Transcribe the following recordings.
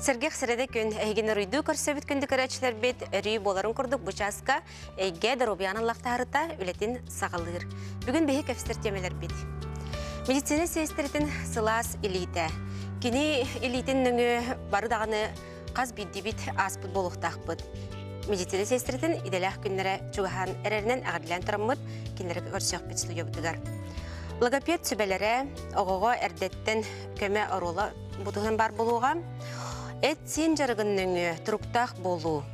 Сэргэх сэрэдэ күн эһигин уруйдуу көрсөбүт күндү көрөөччүлэрбит өрүү буоларын курдук бу чааска эйгэ доруобуйаны ыллахтаарыта үлэтин саҕалыыр. Бүгүн биһи кэпсэтэр тиэмэлэрбит. Медицина сиэстэритин сылаас илиитэ. Кини илиитин нөҥүө бары даҕаны хас биирдиибит ааспыт буолуохтаахпыт. Медицина сиэстэритин идэлээх күннэрэ чугаһаан эрэринэн эҕэрдэлээн тураммыт кинилэри көрсүөхпүт студиябытыгар. Логопед сүбэлэрэ оҕоҕо эрдэттэн көмө оруола бутуһан бар буолуоҕа. Эт-сиин дьарыгын нөҥүө туруктаах буолуу.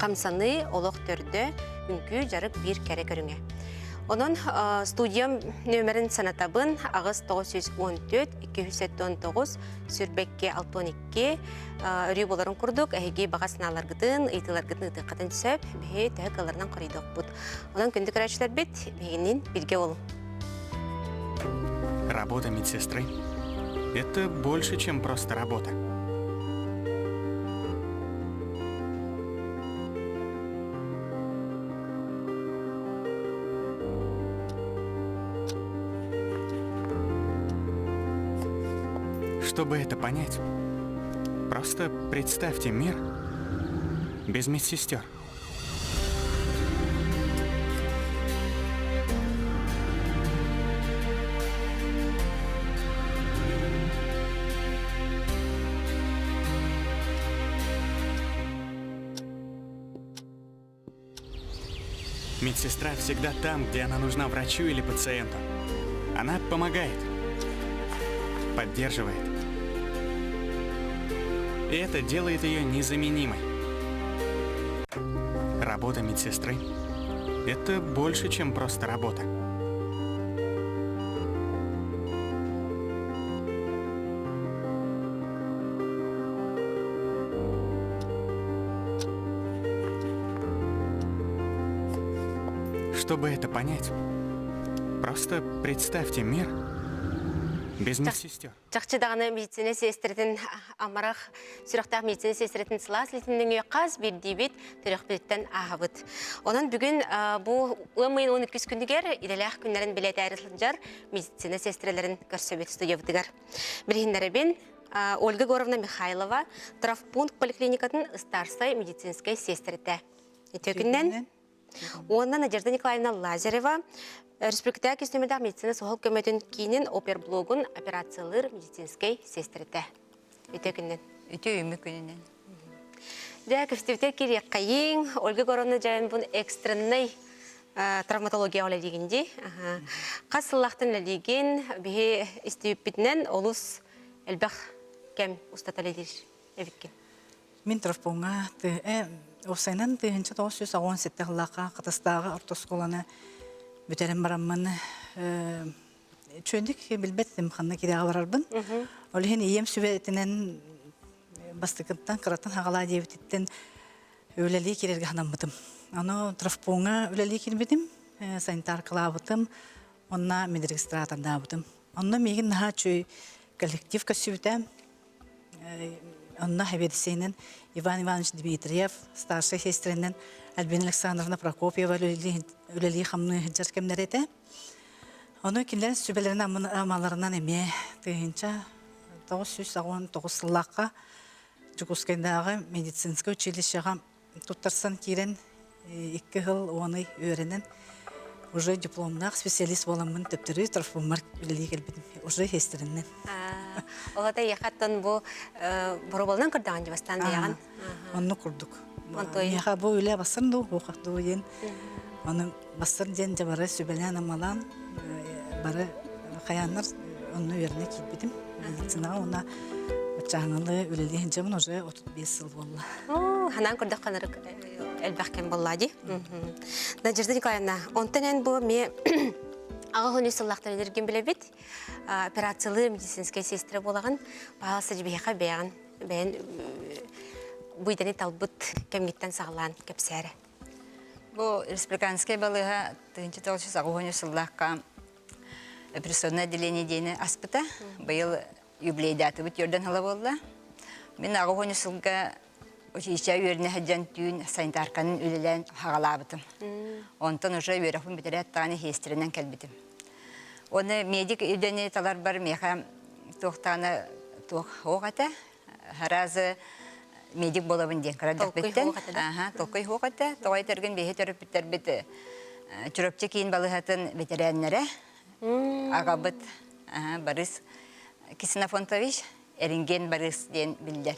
Хамсаныы олох төрдө, үҥкүү дьарык биир кэрэ көрүҥэ. Онон студиям нүөмэрин санатабын 8 914 279 сүрбэкки 62 өрүү боларын курдук эһиги баҕа санааларгытын, ыйытыыларгытын ыытыаххытын сөп. Биһи төһө кыалларынан хоруйдуохпут. Онон күндү көрөөччүлэрбит, биһигинниин бииргэ буолуҥ. Работа медсестры – это больше, чем просто работа. Чтобы это понять, просто представьте мир без медсестер. Медсестра всегда там, где она нужна врачу или пациенту. Она помогает, поддерживает. И это делает ее незаменимой. Работа медсестры – это больше, чем просто работа. Чтобы это понять, просто представьте мир без медсестер. Чахчы даҕаны медицина сиэстэрэтин амарах сүрэхтээх медицина сиэстэрэтин сылаас илиитин хас биирдиибит төрөхпүтүттэн ааһабыт. Онон бүгүн бу ыам ыйын 12 күнүгэр идэлээх күннэрин билэтээри сылдьар медицина сиэстэрэлэрин көрсөбүт студиябытыгар. Билиһиннэрэбин Ольга Егоровна Михайлова, травмпункт поликлиникатын ыстаарсай медицинскэй сиэстэрэтэ. Үтүө күннэн. Уонна Надежда Николаевна Лазарева, Республикатааҕы кистэмэдээх медицина суһал көмөтүн киинин оперблогун операциялыыр медицинскэй сиэстэрэтэ. Үтүө күннэн. Үтүө үмү күнүнэн. Дьэ, көстүбүтэ кириэххэйиҥ. Ольга Егоровна дьайан экстреннай травматология үлэлиигин дии. Хас сыллаахтан үлэлиигин, биһи истибиппитинэн олус элбэх кэм устата үлэлиир эбиккин. Мин травпуҥҥа уопсайынан 1987 сыллаахха Хатастааҕы орто оскуоланы бүтэрэн бараммын чүөндүк билбэт этим ханна кирэҕэ барарбын. Ол иһин ийэм сүбэтинэн бастакыттан кыраттан хаҕалаа диэбититтэн үлэлии киирэргэ санаммытым. Ону травпуҥҥа үлэлии киирбитим, санитаркалаабытым, уонна медрегистратордаабытым. Онно миигин наһаа үчүгэй коллектив көрсүбүтэ. Онно сэбиэдиссэйинэн Иван Иванович Дмитриев, старшай сестринэн Альбина Александровна Прокопьева үлэлии-хамныы сылдьар кэмнэрэ этэ. Ону кинилэр сүбэлэринэн амаларынан эмиэ 1989 сыллаахха Дьокуускайдааҕы медицинскэй училищеҕа туттарсан киирэн икки сыл уон ый үөрэнэн уже дипломнаах специалист буоламмын төптөрү травмпунмар үлэлии кэлбитим уже сиэстэринэн. Ол ата ехаттан бу бороболунан көрдөҕүн дьыбастаан бэйэҕин. Оннук курдук. Миэхэ бу үлэ бассар дуу, хуохах дуу диэн. Аны бассар диэн дьэ бары сүбэлээн амалаан бары хайааннар онно үөрэнэ киирбитим медицинаҕа уонна баччааҥҥылыы үлэлии сылдьабын уже 35 сыл буолла. Ханаан көрдөххө ынырык элбэх кэм буолла дии. Надежда Николаевна, онтон эн бу эмиэ аҕа хүнү сыллаахтан өлөргүн билэбит. Операциялыы медицинскэй сестра буолаҕын. Паалса дьибиһиэхэ бэйэҕин бэйэн бу идэни талбыт кэмҥиттэн саҕалаан кэпсээрэ. Бу республиканскай балыыһа 1983 сыллаахха операционное отделение диэни аспыта. Быйыл юбилейдаатыбыт үөрдэн ыла буолла. Мин аҕыс сылга училище үөрэнэ сылдьан түүн санитарканан үлэлээн хаҕалаабытым. Онтон уже үөрэхпин бүтэрээт даҕаны сиэстэрэнэн кэлбитим. Оны медик идэни таларбар миэхэ туохтаана туох суох этэ. Сразу медик буолабын диэн кыра эрдэхпиттэн. Аха, толкуй суох этэ. Тоҕо этэргин биһи төрөппүттэрбит Чурапчы киин балыыһатын бэтэрээннэрэ аҕабыт Борис Ксенофонтович Эринген Барыс диэн биллэр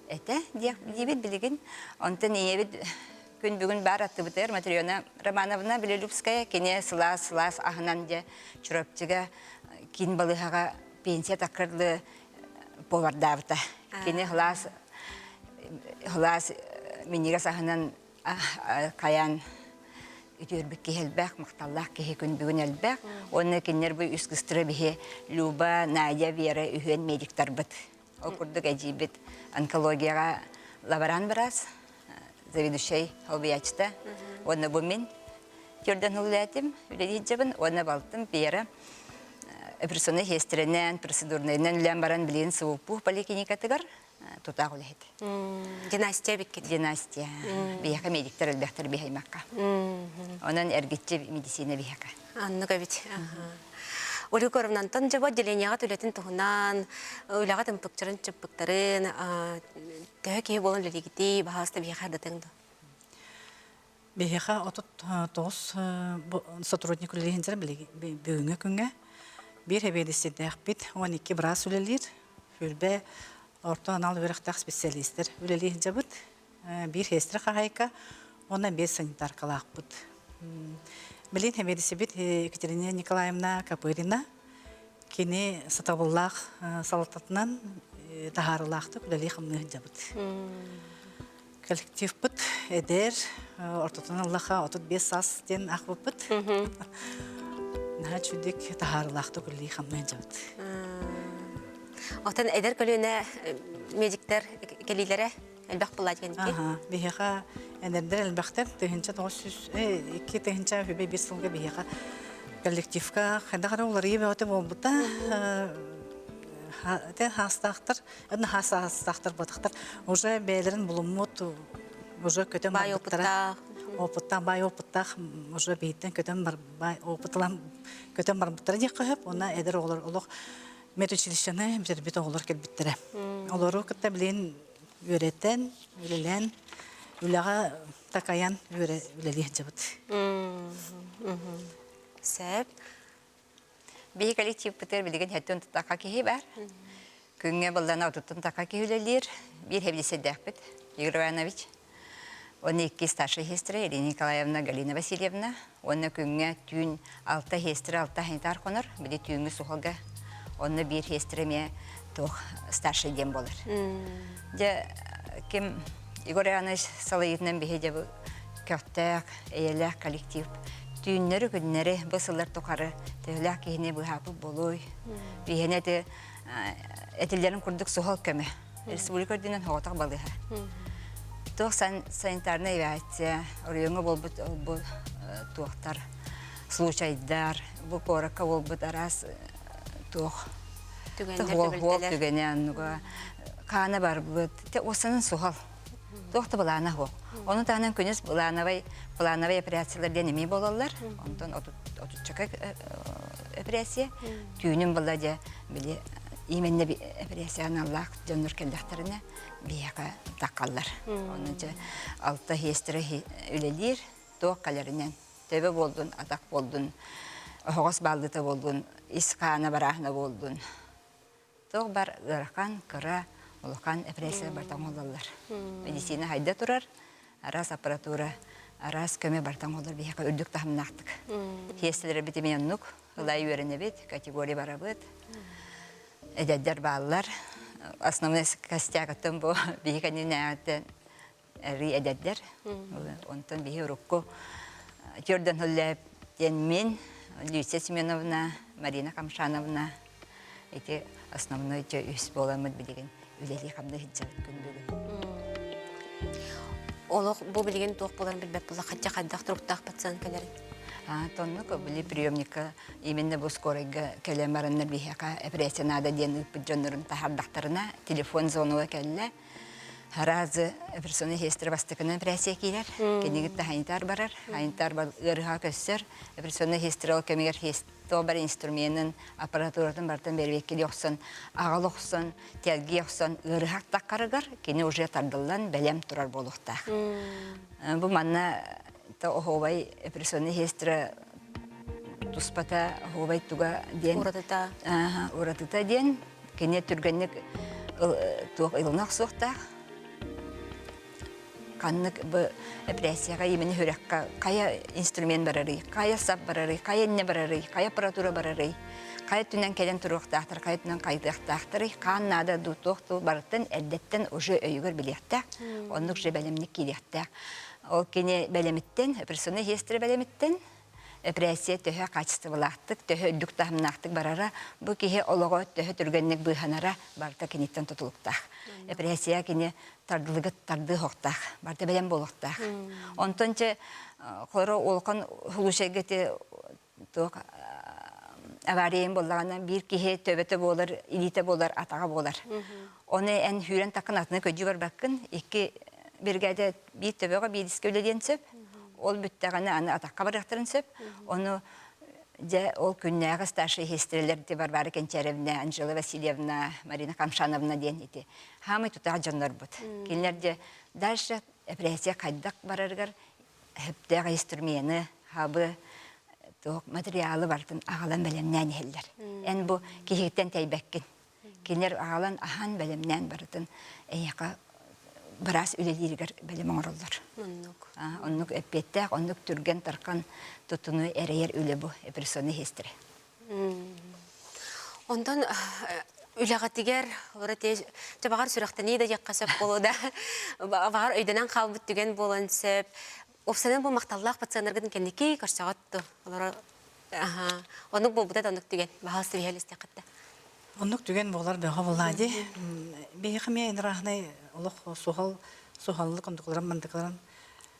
этэ диэбит билигин. Онтон ийэбит күн бүгүн баар аттыбытыгар Матрена Романовна Белолюбская кини сылаас-сылаас аһынан дьэ Чурапчыга киин балыыһаҕа пенсия таккырлы повардаабыта. Кини сылаас сылаас минньигэс аһынан хайаан үтүөрбүт киһи элбэх, махталлаах киһи күн бүгүн элбэх. Уонна кинилэр бу үс кыстыра биһи Люба, Надя, Вера үһүөн медиктарбыт. Ол курдук эдьиийбит онкологияҕа лаборант быраас, заведующай солбуйааччыта. Уонна бу мин төрдөн үлэлээтим, үлэлиир уонна балтым Вера операционнай сиэстэрэнэн, процедурнайынан үлээн баран билигин СУПУ поликлиникатыгар тутаах үлэһит. Династия биккит. Династия. Биһиэхэ медиктэр элбэхтэр биһаймакка. Онон эргиччи медицина биһиэхэ. Аннык эбит. Ольга Егоровнантан дьэ бу отделениеҕа үлэтин туһунан, үлэҕэ тымпыкчарын чыппыктарын, төһө киһи буолан үлэлиигитий, баһаалыста биһиэхэ ардатыҥ да. Биһиэхэ 39 сотрудник үлэлиир бүгүҥҥү күҥҥэ. Биир сэбиэдиссэйдээхпит, 12 быраас үлэлиир. Сүүрбэ орто анал үөрэхтээх специалистэр үлэлии сылдьабыт. Биир сиэстэрэ хаһаайка уонна биэс санитаркалаахпыт. Билигин сэбиэдиссэйбит Екатерина Николаевна Копырина. Кини сатабыллаах салалтатынан таһаарыылаахтык үлэлии-хамныы сылдьабыт. Коллективпыт эдэр, ортотун ыллаха 35 саас диэн аахпыппыт. Наһаа үчүгдүк таһаарыылаахтык үлэлии хамныы сылдьабыт. Оттон эдэр көлүөнэ медиктэр кэлиилэрэ элбэх буолла диэн Аха, биһиэхэ эдэрдэр элбэхтэр 1902 үбэ биир сылга биһиэхэ коллективка хайдах эрэ уларыйыы бөҕөтө буолбута. Ити хаастаахтар хаастаахтар буотахтар уже бэйэлэрин булуммут уже көтөн баай опыттаах опыттаах баай опыттаах уже биһиттэн көтөн бар баай опытлан көтөн барбыттара диэххэ сөп уонна эдэр оҕолор олох медучилищены бүтэрбит оҕолор кэлбиттэрэ олору кытта билигин үөрэтэн үлэлээн үлэҕэ такайан үлэлии сылдьабыт Сөп. Биһи коллективпытыгар билигин хэттэн тутаха киһи бар. Күҥҥэ быллана отуттан така киһи үлэлиир. Биир хэбилисэйдээхпит Игорь Иванович. Уонна икки старшай сестра Ирина Николаевна, Галина Васильевна. Уонна күҥҥэ түүн алта сестра, алта санитар хонор. Били түүҥҥү суһалга. Онно биир сестра эмиэ туох старшай диэн буолар. Дьэ, ким Егор Иванович салайыытынан биһи дьэ бу көхтөөх, эйэлээх коллектив түүннэри-күннэри бу сыллар тухары төһөлөөх киһини быһаапыт буолуой. Биһиэнэ ити этиллэрин курдук суһал көмө. Республика үрдүнэн соҕотох балыыһа. Туох санитарнай авиация, оройуоҥҥа буолбут бу туохтар, случайдар, бу куоракка буолбут араас туох түгэннэр түгэнэ оннуга хаана барбыт уоссанан суһал Туох да былаана суох. Ону таһынан күнүс плановай, плановай операциялар диэн эмиэ буолаллар. Онтон отуччака операция. Түүнүн была дьэ били именно операция аналлаах дьоннор кэллэхтэринэ биһиэхэ таккаллар. Онон дьэ алта сиэстэрэ үлэлиир туох кэлэринэн төбө буоллун, атах буоллун, оһоҕос бааллыта буоллун, ис хаана барааһына буоллун Туох бар ыарахан, кыра, улахан эпэрээссийэ барыта оҥоһуллаллар. Медицина хайда турар, араас аппаратура, араас көмө барыта оҥоһуллар биһиэхэ үрдүк таһымнаахтык. Тиэстэлэрбит эмиэ оннук, ылай үөрэнэбит, категория барабыт. Эдэрдэр бааллар. Основной костякаттан бу биһи кэннинээҕиттэн арыы эдэрдэр. Онтон биһи урукку Тюрден Хуллэп диэн мин, Люция Семеновна, Марина Камшановна ити основной дьэ үс буоламмыт билигин үлэлии-хамныы сылдьабыт күн бүгүн. Олох бу билигин туох буоларын билбэт буолла хачча хайдах туруктаах пациент кэлэрин? Тоннук били приемникка именно бу скорайга кэлэн бараннар биһиэхэ операция наада диэн ыыппыт дьоннорун таһаардахтарына телефон звонога кэллэ. Харазы операционный сестра бастакынан операция киирэр. Кинигит санитар барар. Санитар ыарыһа көссөр. Операционный сестра ол кэмигэр бар инструменын, аппаратуратын барытын бэрбиэккили охсон, аҕал охсон, тэлгии охсон ыарыһах таххарыгар кини уже тардыллан бэлэм турар буолуохтаах. Бу манна оһуобай операционный сестра туспата оһуобай туга диэн уратыта уратыта диэн кини түргэнник туох ылына охсуохтаах ханнык бу эпэрээссийэҕэ именно сүрэххэ хайа инструмент барарый, хайа сап барарый, хайа иннэ барарый, хайа аппаратура барарый, хайа өттүнэн кэлэн туруохтаахтар, хайа өттүнэн хайдыахтаахтарый, хаан наада дуу, туох дуу барыттан эрдэттэн уже өйүгэр билиэхтээх, оннук же бэлэмник киириэхтээх. Ол кини бэлэмиттэн, операционнай сиэстэрэ бэлэмиттэн эпэрээссийэ төһө хаачыстыбалаахтык, төһө үрдүк таһымнаахтык барара, бу киһи олоҕо төһө түргэнник быыһанара барыта киниттэн тутулуктаах. Эпэрээссийэ кини тардылыгы тардыахтаах, барыта бэлэм буолуохтаах. Онтон чэ хоро улахан случайга ити туох авария буоллаҕына биир киһи төбөтө буолар, илиитэ буолар, атаҕа буолар. Оны эн сүүрэн таккын атыны көдьүү барбаккын, икки биригээдэ биир төбөҕө биирискэ үлэлиэн сөп. Ол бүттэҕинэ аны атахха барыахтарын сөп. Ону дьэ ол күннээҕи старшай сестрэлэр ити Варвара Кэнчээрэвнэ, Анжела Васильевна, Марина Камшановна диэн ити хаамай тутаах дьоннорбут. Кинилэр дьэ дальше эпэрээссийэ хайдах барарыгар сөптөөх инструмены, хабы, туох материалы барытын аҕалан бэлэмнээн иһэллэр. Эн бу киһиттэн тэйбэккин. Кинилэр аҕалан аһаан бэлэмнээн барытын эйиэхэ быраас үлэлииригэр бэлэм оҥороллор. Оннук. Оннук эппиэттээх, оннук түргэн-тархан тутунуу эрэйэр үлэ бу операционный сиэстэрэ. Онтон үлэҕитигэр дьэ баҕар сүрэхтэнии да диэххэ сөп буолуо да баҕар өйдөнөн хаалбыт түгэн буолуон сөп. Уопсайынан бу махталлаах пациеннаргытын кэнники көрсөҕүт дуо? Олоро оннук буолбута да оннук түгэн. Баһаалыста биһиэхэ истиэххиттэ. Оннук түгэн буолар бөҕө буоллаа дии. Биһиэхэ эмиэ инрааһынай олох суһал суһаллык ондукуларын мандыкаларын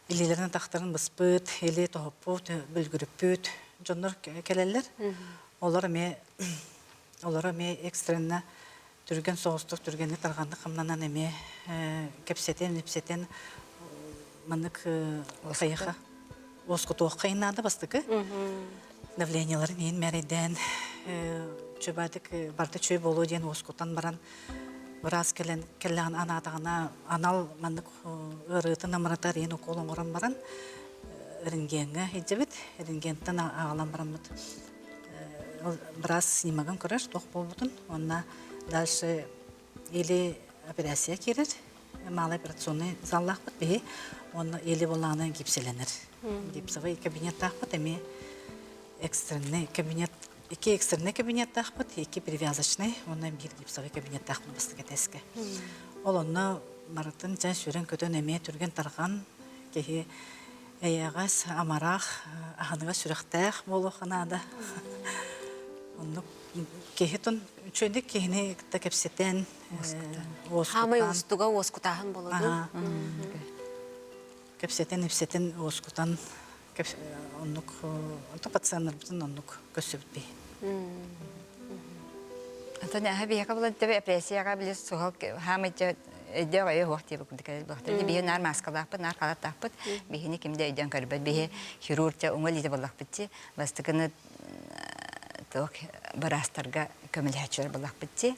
илиилэрин атахтарын быспыт, или тоһуппут, бүлгүрүппүт дьоннор кэлэллэр. Олор эмиэ олоро эмиэ экстренно түргэн соҕустук түргэнник тарҕаннык хамнанан эмиэ кэпсэтэн ипсэтэн маннык хайыха уоскутуохха наада бастакы давлениеларын иһин мээрэйдээн чөбаатык барыта чөй буолуо диэн уоскутан баран быраас кэлэн кэллэҕин анаатаҕына анал маннык ыарыытын амаратар иһин укол оҥорон баран рентгеҥҥэ илдьэбит рентгентэн аҕалан бараммыт быраас снимогын көрөр туох буолбутун уонна дальше или операция киирэр малый операционный заллаахпыт биһи уонна или буоллаҕына гипсэлэнэр гипсовый кабинеттаахпыт эмиэ экстренный кабинет икки экстренный кабинеттаахпыт икки перевязочный уонна биир гипсовый кабинеттаахпыт бастакы этээскэ ол онно барытын чэ сүүрэн-көтөн эмиэ түргэн-тарҕан киһи эйэҕэс, амарах, аһыныгас сүрэхтээх буолуохха наада. Оннук киһи тун үчүгэйдик киһини кытта кэпсэтэн, Хаамай уустуга уоскутааһын буолуо Кэпсэтэн, ипсэтэн, уоскутан оннук онто пациеннарбытын оннук көрсөбүт би. Антон аха биһиэхэ булан төбө эпэрээссийэҕэ били суһал хаамайдьа өйдөөх өйө суох диэбит курдук кэлбэхтэр. Биһи наар мааскалаахпыт, наар халаттаахпыт. Биһини ким да өйдөөн көрбөт. Биһи хирург дьэ уҥа илиитэ буоллахпыт дии. Бастакыны туох быраастарга көмөлөһөөччүлэр буоллахпыт дии.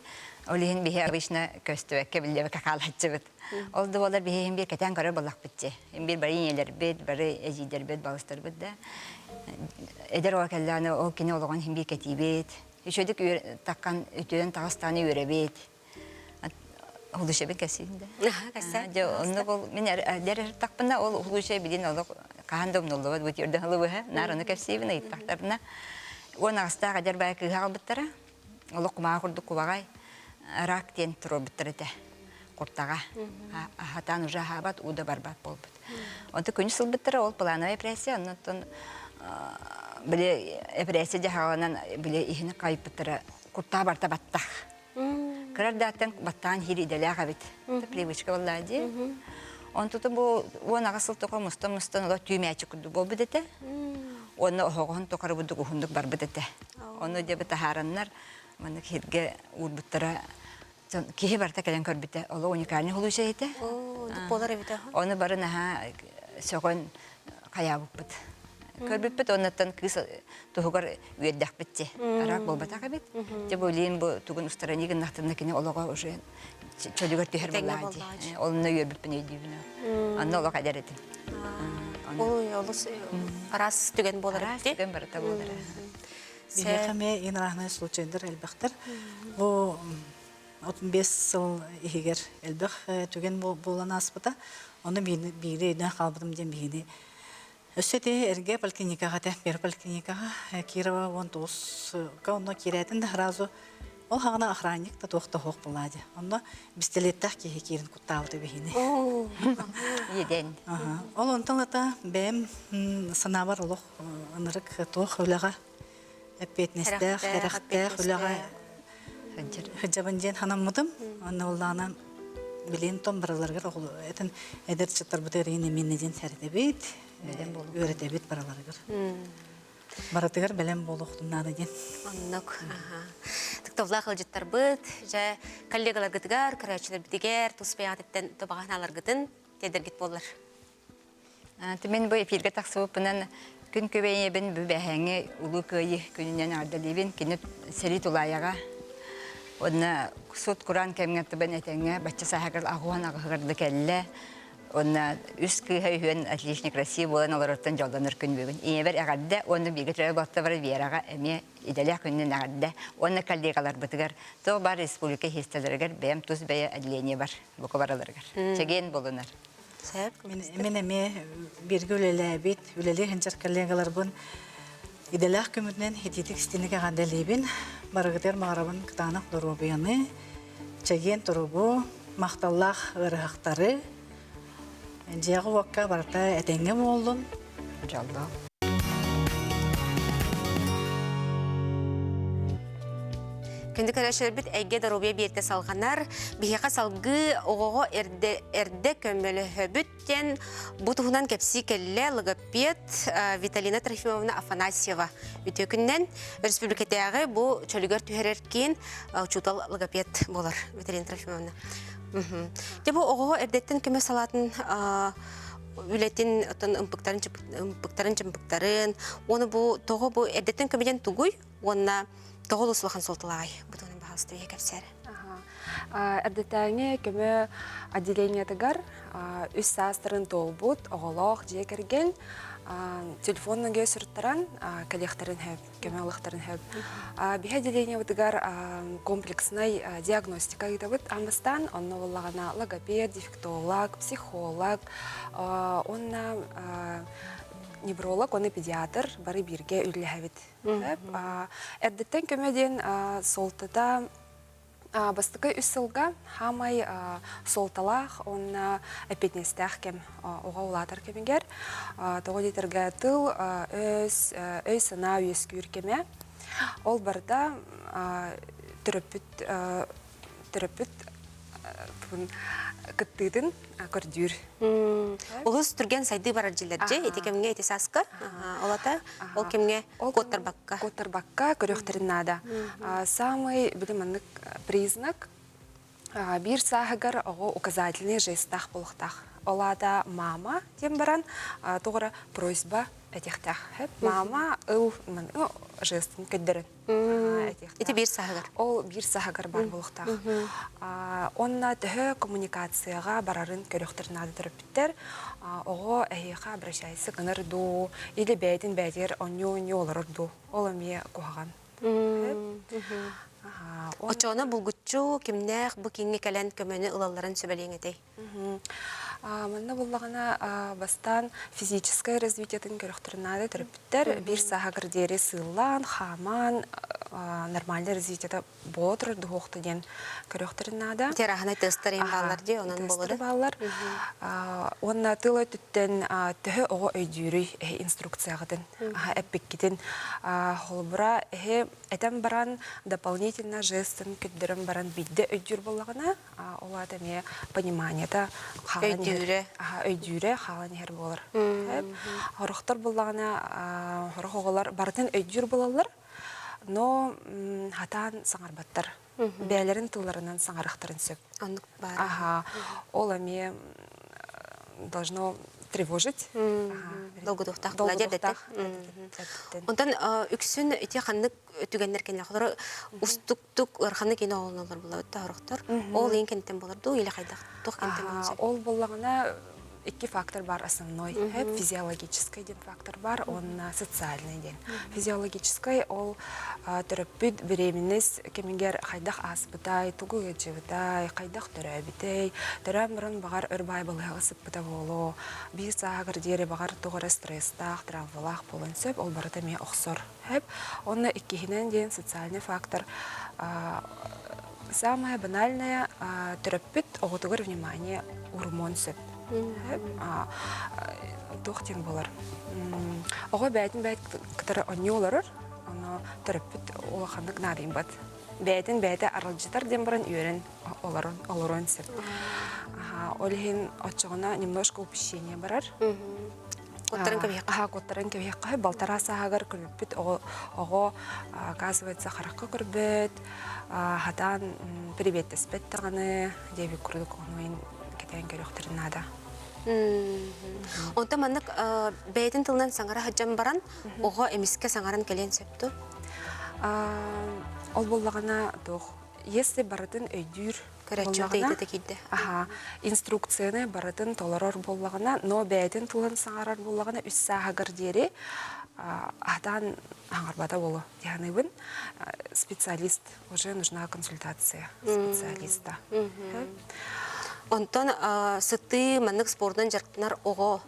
Ол иһин биһи обычно көстүбэккэ биллибэккэ хаалааччыбыт. Ол да буоллар биһи иһин биир кэтээн көрөр буоллахпыт дии. Биир бары ийэлэрбит, бары эдьиийдэрбит, балыстарбыт да. Эдэр оҕо кэллэҕинэ ол кини олоҕун иһин биир кэтиибит. Үчүгэйдик таккан үтүөн таҕыстаҕына үөрэбит. Хулушебин кэсиин да. Дьэ оннук ол мин эдэр ыртахпына ол хулуше билин олох хаһан да умнуллубат бу тиэрдэн ылыбыһа. Наар ону кэпсиибин ыйыттахтарына. Уон аҕыстаах эдэр баай кыыһа аҕалбыттара. Олох кумааҕы курдук кубаҕай рак диэн туруорбуттар этэ куртаҕа. Аһатаан уже аһаабат, уу да барбат буолбут. Онто күнүс ылбыттара ол плановая эпэрээссийэ, оннуттан били эпэрээссийэ дьаһаҕынан били иһини хайыппыттара куртаҕа барта баттах. Кыра эрдэхтэн баттаан иһир идэлээх эбит. Привычка буоллаа дии. Онтута бу 18 сыл тоҕо мустан-мустан олох түүмээччи курдук буолбут этэ. Уонна оһоҕоһун тухары бурдук уһуннук барбыт этэ. Ону дьэ таһаараннар маннык сиргэ уурбуттара киһи барыта кэлэн көрбүтэ. Олох уникальный случай этэ. Буолар эбит Оны бары наһаа сөҕөн хайаабыппыт. Көрбүппүт оннуттан кыыс туһугар үөрдэхпит ти. Араак буолбатах эбит. Те бу илиин бу тугун устарани гыннахтарына кини олоҕо уже чөлүгэр түһэр буоллаҕа дии. Онно үөрбүппүн өйдүүбүн. Онно олох эдэр этим. Ой, олус араас түгэн буолар Араас түгэн барыта буолара. Биһиэхэ эмиэ инараһынай случайдар элбэхтэр. Бу 35 сыл иһигэр элбэх түгэн буолан ааспыта. Ону биири өйдөөн хаалбытым диэн биһини Өссө ити эргэ поликлиникаҕа этэ, первый поликлиникаҕа Кирова 19-ка онно киирээтин да сразу ол хаҕына охранник да туох да суох буолаа дии. Онно пистолеттаах киһи киирин куттаабыта биһини. Иэдэн. Ол онтон ата бэйэм санаабар олох ынырык туох үлэҕэ эппиэтинэстээх, эрэхтээх үлэҕэ сылдьабын диэн санаммытым. Онно улаана билин том бараларыгар этин эдэр ыччаттарбытыгар иин эмиэнэ диэн сэрэтэбит, үөрэтэбит бараларыгар. Барытыгар бэлэм буолуохтун наада диэн. Оннук. Тыктовлаах ыалдьыттарбыт, дьэ коллегаларгытыгар, көрөөччүлэрбитигэр тус бэйэҕититтэн тобаҕаһынааларгытын тиэрдэргит буоллар. Мин бу эфиргэ тахсыбыппынан күн күбэйэбин бу бэһээҥҥи Улуу Кыайыы күнүнэн эҕэрдэлиибин. Кини сэрии тулаайаҕа уонна сут кураан кэмҥэ тыбын этэҥҥэ бачча сааһыгар аҕуһан аҕыһыгар да кэллэ. Уонна үс кыыһа үһүөн отличник России буолан олорортон дьоллонор күн бүгүн. Ийэбэр эҕэрдэ уонна бииргэ төрөөбүт балтыбар Вераҕа эмиэ идэлээх күнүнэн эҕэрдэ уонна коллегаларбытыгар туох баар республика иһистэлэригэр бэйэм тус бэйэ отделение бар бука бараларыгар. Чэгиэн буолунар. Сөп. Мин эмиэ бииргэ үлэлээбит, үлэлии сылдьар коллегаларбын идэлээх көмөтүнэн итиитик истиник эҕэрдэлиибин. Барыгытыгар баҕарабын кытаанах доруобуйаны, чэгиэн туругу, махталлаах ыарыһахтары, дьиэҕэ-уокка барыта этэҥҥэ буоллун. Дьоллоох. Күндү көрөөччүлэрбит эйгэ доруобуйа биэртэ салҕанар. Биһиэхэ салгыы оҕоҕо эрдэ, эрдэ көмөлөһөбүт диэн бу туһунан кэпсии кэллэ логопед Виталина Трофимовна Афанасьева. Үтүө күннэн республикатааҕы бу чөлүгэр түһэрэр киин учуутал логопед буолар Виталина Трофимовна. Дьэ бу оҕоҕо эрдэттэн көмө салаатын үлэтин оттон ымпыктарын ымпыктарын чымпыктарын уонна бу тоҕо бу эрдэттэн көмөдөн тугуй уонна тоҕо олус улахан суолталааҕый бу туһунан баһаалыста ийэ кэпсээр Эрдэтээҥи көмө отделениетыгар үс саастарын туолбут оҕолоох дьиэ кэргэн телефон нөҥүө суруттаран кэлиэхтэрин сөп, көмө ылыахтарын сөп. Биһи отделениебытыгар комплекснай диагностика ыытабыт аан бастаан, онно буоллаҕына логопед, дефектолог, психолог уонна невролог уонна педиатр бары бииргэ үлэлэһэбит. Эрдэттэн көмө диэн суолтата бастакы үс сылга хаамай суолталаах уонна эппиэтинэстээх кэм оҕо улаатар кэмигэр тоҕо диэтэргэ тыл өс өй-санаа үөскүүр кэмэ ол барыта төрөппүт төрөппүт кыттыытын көрдүүр. Олус түргэн сайдыы барар дьиллэрдьи ити кэмҥэ ити сааска олата ол кэмҥэ куоттарбакка. Куоттарбакка көрүөхтэрин наада. Самый били маннык признак биир сааһыгар оҕо указательный жестаах буолуохтаах. Ол аата мама диэн баран тоҕо эрэ просьба этиэхтээх. Мама ыл жестын көрдөрөн. Ити биир сааһыгар. Ол биир сааһыгар баар буолуохтаах. Онно төһө коммуникацияҕа барарын көрүөхтэрин наада төрөппүттэр. Оҕо эһиэхэ обращайся гынар дуу, или бэйэтин бэйэтигэр онньуу-онньуу олорор дуу. Ол эмиэ куһаҕан. Оччоҕуна булгуччу кимнээх бу кииҥҥэ кэлэн көмөнү ылалларын сүбэлиэҥ этэй? Манна буллаҕына бастаан физическое развитиетын көрөхтөрүн наада төрөппүттэр биир сааһыгар диэри сыыллаан, хаамаан нормальное развитиета буола турар дуһуохта диэн көрөхтөрүн наада. Тираһынай тестар эм бааллар дии, онон болода. бааллар. Уонна тыл өттүттэн төһө оҕо өйдүүрүй эһи инструкцияҕытын, эппиккитин холобура эһи этэн баран дополнительно жестын көрдөрөн баран биирдэ өйдүүр буоллаҕына ол аата эмиэ пониманиета хаалан иһэр өйдүүрэ хаалан иһэр буолар хорохтор буллаҕына хорох оҕолор барытын өйдүүр буолаллар но хатаан саҥарбаттар. Бэйэлэрин тылларынан саҥарыахтарын сөп. Оннук баар. Аха, ол эмиэ должно тревожить. Долгутуохтаах була Онтон үксүн ити ханнык түгэннэр кэннэ холоро устуктук ыарханнык киинэ оҕолонолор булабыт да орохтор. Ол иин кэнниттэн болар дуу или хайдах туох кэнниттэн болон сөп? Ол боллаҕына икки фактор бар основной. Физиологический диэн фактор бар, уонна социальный диэн. Физиологический ол төрөппүт беременность кэмигэр хайдах ааспытай, тугу ыалдьыбытай, хайдах төрөөбүтэй, төрөөн баран баҕар өр баай балыһаҕа сыппыта буолуо, биир сааһыгар диэри баҕар туох эрэ стресстаах, травмалаах буолан сөп, ол барыта эмиэ охсор. Сөп. Уонна иккиһинэн диэн социальный фактор самое банальное төрөппүт оҕотугар внимание уурумуон сөп. Туох диэн буолар? Оҕо бэйэтин бэйэт кытары оонньуу олорор, ону төрөппүт улаханнык наадыйбат. Бэйэтин бэйэтэ аралдьытар диэн баран үөрэн олорон олоруон сөп. Ол иһин оччоҕуна немножко упущение барар. Куттаран кэбиһиэххэ. Аха, куттаран кэбиһиэххэ. Балтараа сааһыгар көрбүппүт оҕо, оҕо оказывается, харахха көрбөт, хатаан приветтэспэт даҕаны диэбит курдук ону кэтээн көрүөхтэрин наада. Онтон маннык бэйэтин тылынан саҥара сылдьан баран, оҕо эмискэ саҥаран кэлиэн сөп дуо? Ол буоллаҕына туох если барытын өйдүүр Көрөөччү буоллаҕына, киирдэ. аха, инструкцияны барытын толорор буоллаҕына, но бэйэтин тылын саҥарар буоллаҕына үс сааһыгар диэри аһатаан аҥарбата буолуо дии саныыбын. Специалист, уже нужна консультация специалиста. Онтон сытыы маннык спордунан дьарыктанар оҕо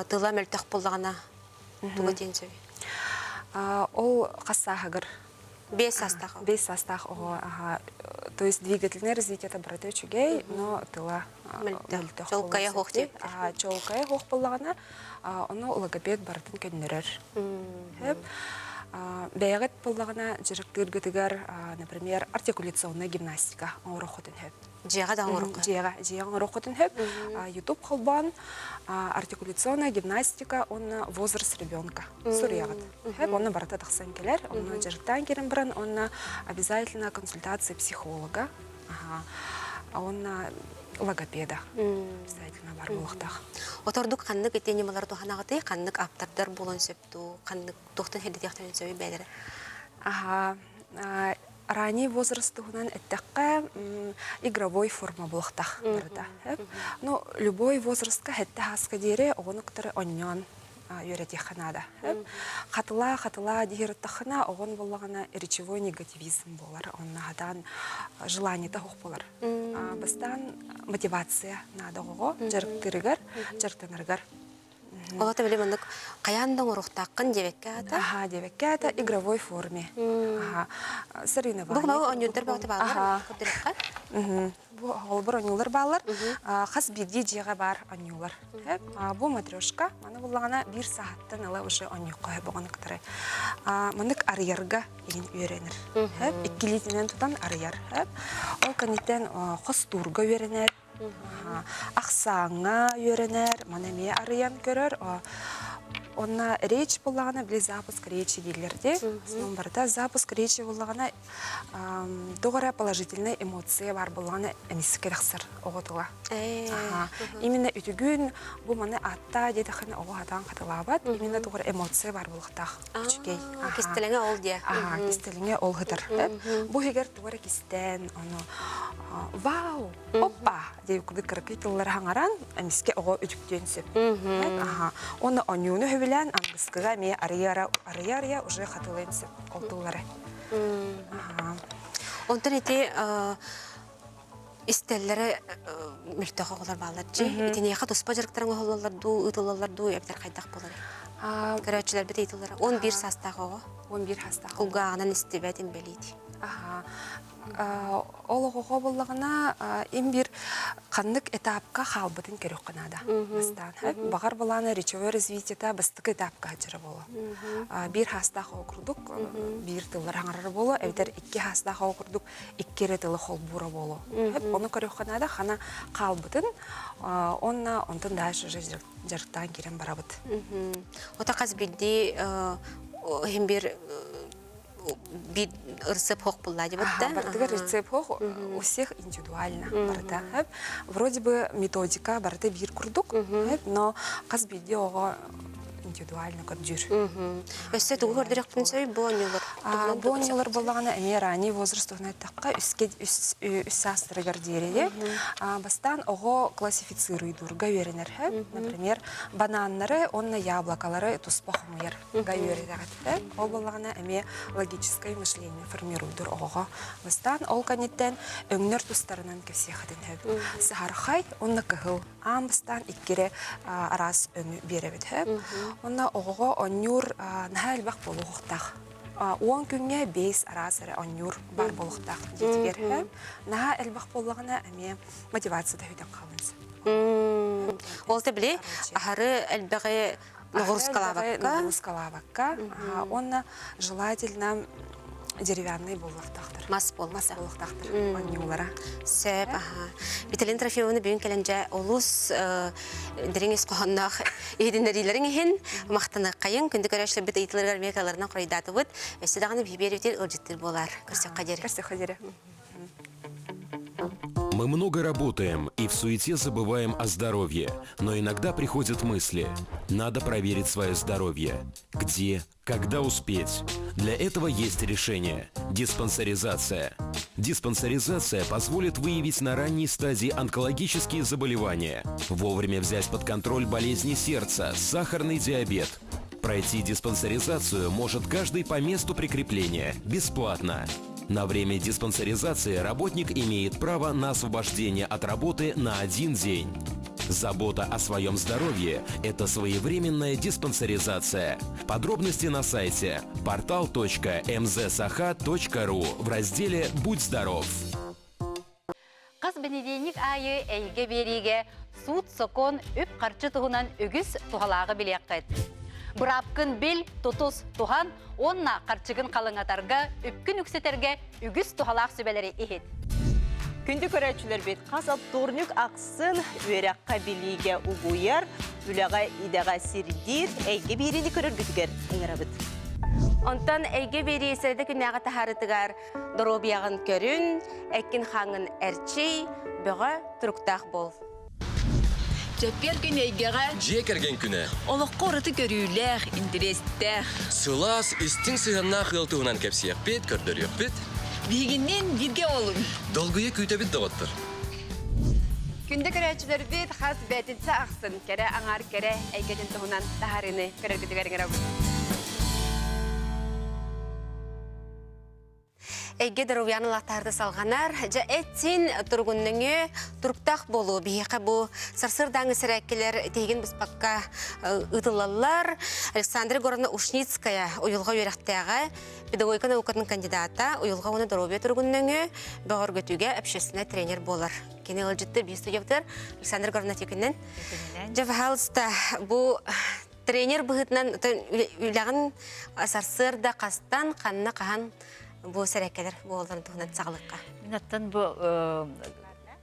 тыла мөлтөх буоллаҕына туга диэн сөбүй? Ол хас сааһыгар Биэс саастаах. Биэс саастаах оҕо, то есть двигательное развитие барыта үчүгэй, но тыла мөлтөх. Чолкайа хоох диэбиттэр. Чолкайа хоох буоллаҕына, ону логопед барытын көннөрөр. Бэйэҕит буоллаҕына дьарыктыыргытыгар, например, артикуляционная гимнастика оҥоруоххутун сөп. Дьиэҕэ да оҥоруохха. Дьиэҕэ, дьиэҕэ оҥоруоххутун сөп. YouTube холбоон артикуляционная гимнастика уонна возраст ребенка суруйаҕыт. Сөп, онно барыта тахсан кэлэр. Онно дьарыктаан киирэн баран, онно обязательно консультация психолога, уонна логопеда обязательно бар буолуохтаах. Отордук ханнык ити ньымалары туһанаҕытый, ханнык ааптардар буолуон сөп дуу, ханнык туохтан хэрдэтиэхтэрин сөбүй бэйэлэрэ? Аха, ранний возраст туһунан эттэххэ, игровой форма буолуохтаах барыта. Ну, любой возрастка хэттэ хааска диэри оҕону кытары онньоон үөрэтиэххэ наада. Хатылаа, хатылаа диһираттаххына, оҕон буоллаҕына речевой негативизм буолар, онно хатаан желаниета суох буолар. Бастаан мотивация наада оҕоҕо дьарыктыырыгар, дьарыктанарыгар. Олото били маннык хайаан да оҥоруохтааххын диэбэккэ аата. Аха, диэбэккэ аата игровой форме. Аха, соревнование. Бу оонньуурдар бөҕөтө бааллар, көрдөрөххө. Бу холобур оонньуулар бааллар. Хас биирдии дьиэҕэ баар оонньуулар. Бу матрешка. Маны буллаҕына биир саһаттан ыла уже оонньуохха сөп оҕону кытары. Маннык арыйарга иһин үөрэнэр. Иккилиитинэн тутан арыйар. Ол кэнниттэн хостуурга үөрэнэр. Ахсааҥҥа үөрэнэр. Маны эмиэ арыйан көрөр. Онно речь буллаҕына били запуск речи дииллэр дии. Основном барыта запуск речи буллаҕына туох эрэ положительнай эмоция баар буоллаҕына эмискэ тахсар оҕо тыла. Именно үтүгүн бу маны ааттаа диэтэххинэ оҕо хатаан хатылаабат. Именно туох эрэ эмоция баар буолуохтаах. Үчүгэй. Кистэлэҥэ ол диэ. Кистэлэҥэ ол сытар. Бу иһигэр туох эрэ кистээн ону вау, оппа диэн курдук кыракый тыллары хаҥаран эмискэ оҕо үтүктүөн сөп. Уонна онньууну сөбүлээн аныгыскыга эмиэ арыйа-арыйа уже хатылыан сөп ол тыллары. Онтон ити истэллэрэ мөлтөх оҕолор бааллар дьи. Итиниэхэ туспа дьарыктарын оһоллоллор дуу, ыытыллаллар дуу, эбэтэр хайдах буолар? Көрөөччүлэрбит ыйытыллара. 11 саастаах оҕо. 11 саастаах. Кулгааҕынан истибэт инбэлиит. Ол оҕоҕо буоллаҕына им биир ханнык этапка хаалбытын көрүөххэ наада бастаан. Баҕар былаана речевое развитиета бастакы этапка сылдьара буолуо. Биир хаастаах оҕо курдук биир тыллар хаҥарара буолуо, эбэтэр икки хаастаах оҕо курдук икки эрэ тылы холбуура буолуо. Ону көрүөххэ наада, хана хаалбытын, уонна онтон дальше уже дьарыктаан киирэн барабыт. Ота хас биирдии иһин биир. Биир ырысыап хоох буллаа дебит да. Бардыгар рецепт хоох у всех индивидуально барыта. Вроде бы методика барыта биир курдук, но хас биирдии оҕо индивидуально көрдүүр. Өссө тугу көрдөрөхпүн сөй бу оонньуулар? Бу оонньуулар буоллаҕына эмиэ ранний возраст туһунан эттэххэ үске үс саастарыгар диэри бастаан оҕо классифицируйдуурга үөрэнэр. Например, бананнары уонна яблокалары туспа хомуйарга үөрэтэҕит. Ол буоллаҕына эмиэ логическое мышление формируйдур оҕоҕо. Бастаан ол кэнниттэн өҥнөр тустарынан кэпсиэххитин сөп. Саһархай уонна кыһыл аан бастаан иккире араас өҥү биэрэбит сөп. Уонна оҕоҕо оонньуур наһаа элбэх буолуохтаах. 10 күҥҥэ бэс араас эрэ оонньуур баар буолуохтаах дьиэтигэр сөп. Наһаа элбэх буоллаҕына эмиэ мотивация да сүтэн хаалан сөп. Ол да били аһары элбэҕи ноҕуруускалаабакка ноҕуруускалаабакка уонна желательно деревянный буолуохтаахтар. Мас буолла. Мас буолуохтаахтар оонньуулара. Сөп, аха. Виталина Трофимовна бүгүн кэлэн дьэ олус дириҥ ис хоһоонноох иһитиннэриилэриҥ иһин махтаныаххайыҥ. Күндү көрөөччүлэрбит ыйытыыларыгар эмиэ каларынан хоруйдаатыбыт. Өссө даҕаны биһиги ыалдьыттыыр буолар. Көрсөххө диэри. Көрсөххө диэри. Мы много работаем и в суете забываем о здоровье, но иногда приходят мысли. Надо проверить свое здоровье. Где, когда успеть? Для этого есть решение – диспансеризация. Диспансеризация позволит выявить на ранней стадии онкологические заболевания, вовремя взять под контроль болезни сердца, сахарный диабет. Пройти диспансеризацию может каждый по месту прикрепления, бесплатно. На время диспансеризации работник имеет право на освобождение от работы на один день. Забота о своем здоровье – это своевременная диспансеризация. Подробности на сайте portal.mzsaha.ru в разделе «Будь здоров». Хас бэнидиэнньик аайы эйгэ биэриигэ суут-сокуон, үп-харчы туһунан үгүс туһалааҕы билиэххит. Быраапкын бил, тутус, туһан уонна харчыгын халыҥатарга, үпкүн үксэтэргэ үгүс туһалаах сүбэлэри иһит. Күндү көрөөччүлэрбит, хас вторник ахсын үөрэххэ билиигэ угуйар, үлэҕэ идэҕэ сирдиир эйгэ биэриини көрөргүтүгэр ыҥырабыт. Онтон эйгэ биэрии сэрэдэ күннээҕи таһаарытыгар Доруобуйаҕын көрүн, эккин-хааҥҥын эрчий, бөҕө туруктаах буол. Чэппиэр күн эйгэҕэ Дьиэ кэргэн күнэ. Олоххо ураты көрүүлээх, интэриэстээх. Сылаас, истиҥ сыһыаннаах ыал туһунан кэпсиэхпит, көрдөрүөхпүт. Биһигинниин бииргэ буолуҥ. Долгуйа күүтэбит доҕоттор. Күндү көрөөччүлэрбит хас бээтинсэ ахсын кэрэ аҥаар кэрэ эйгэтин туһунан таһаарыыны көрөргүтүгэр ыҥырабыт. Эйгэ доруобуйаны латтаһарда салҕанар. Дьэ эт-сиин туругуннуҥү туруктаах буолуу биһиэхэ бу сарсыардааҥы сэрээккилэр тиһигин быспакка ыытыллаллар. Александра Егоровна Ушницкая уйулҕа үөрэхтээҕэ, педагогика наукатын кандидата, уйулҕа уонна доруобуйа туругуннуҥү бөҕөргөтүүгэ общественнай тренер буолар. Кини ыалдьытты биир студиябытыгар Александра Егоровна Тюкинен. Дьэ, пожалуйста, бу Тренер быһыытынан үлэҕин сарсыарда хастан, ханна хаһан бу сэрэккэлэр буоларын туһунан саҕалыкка. Мин оттон бу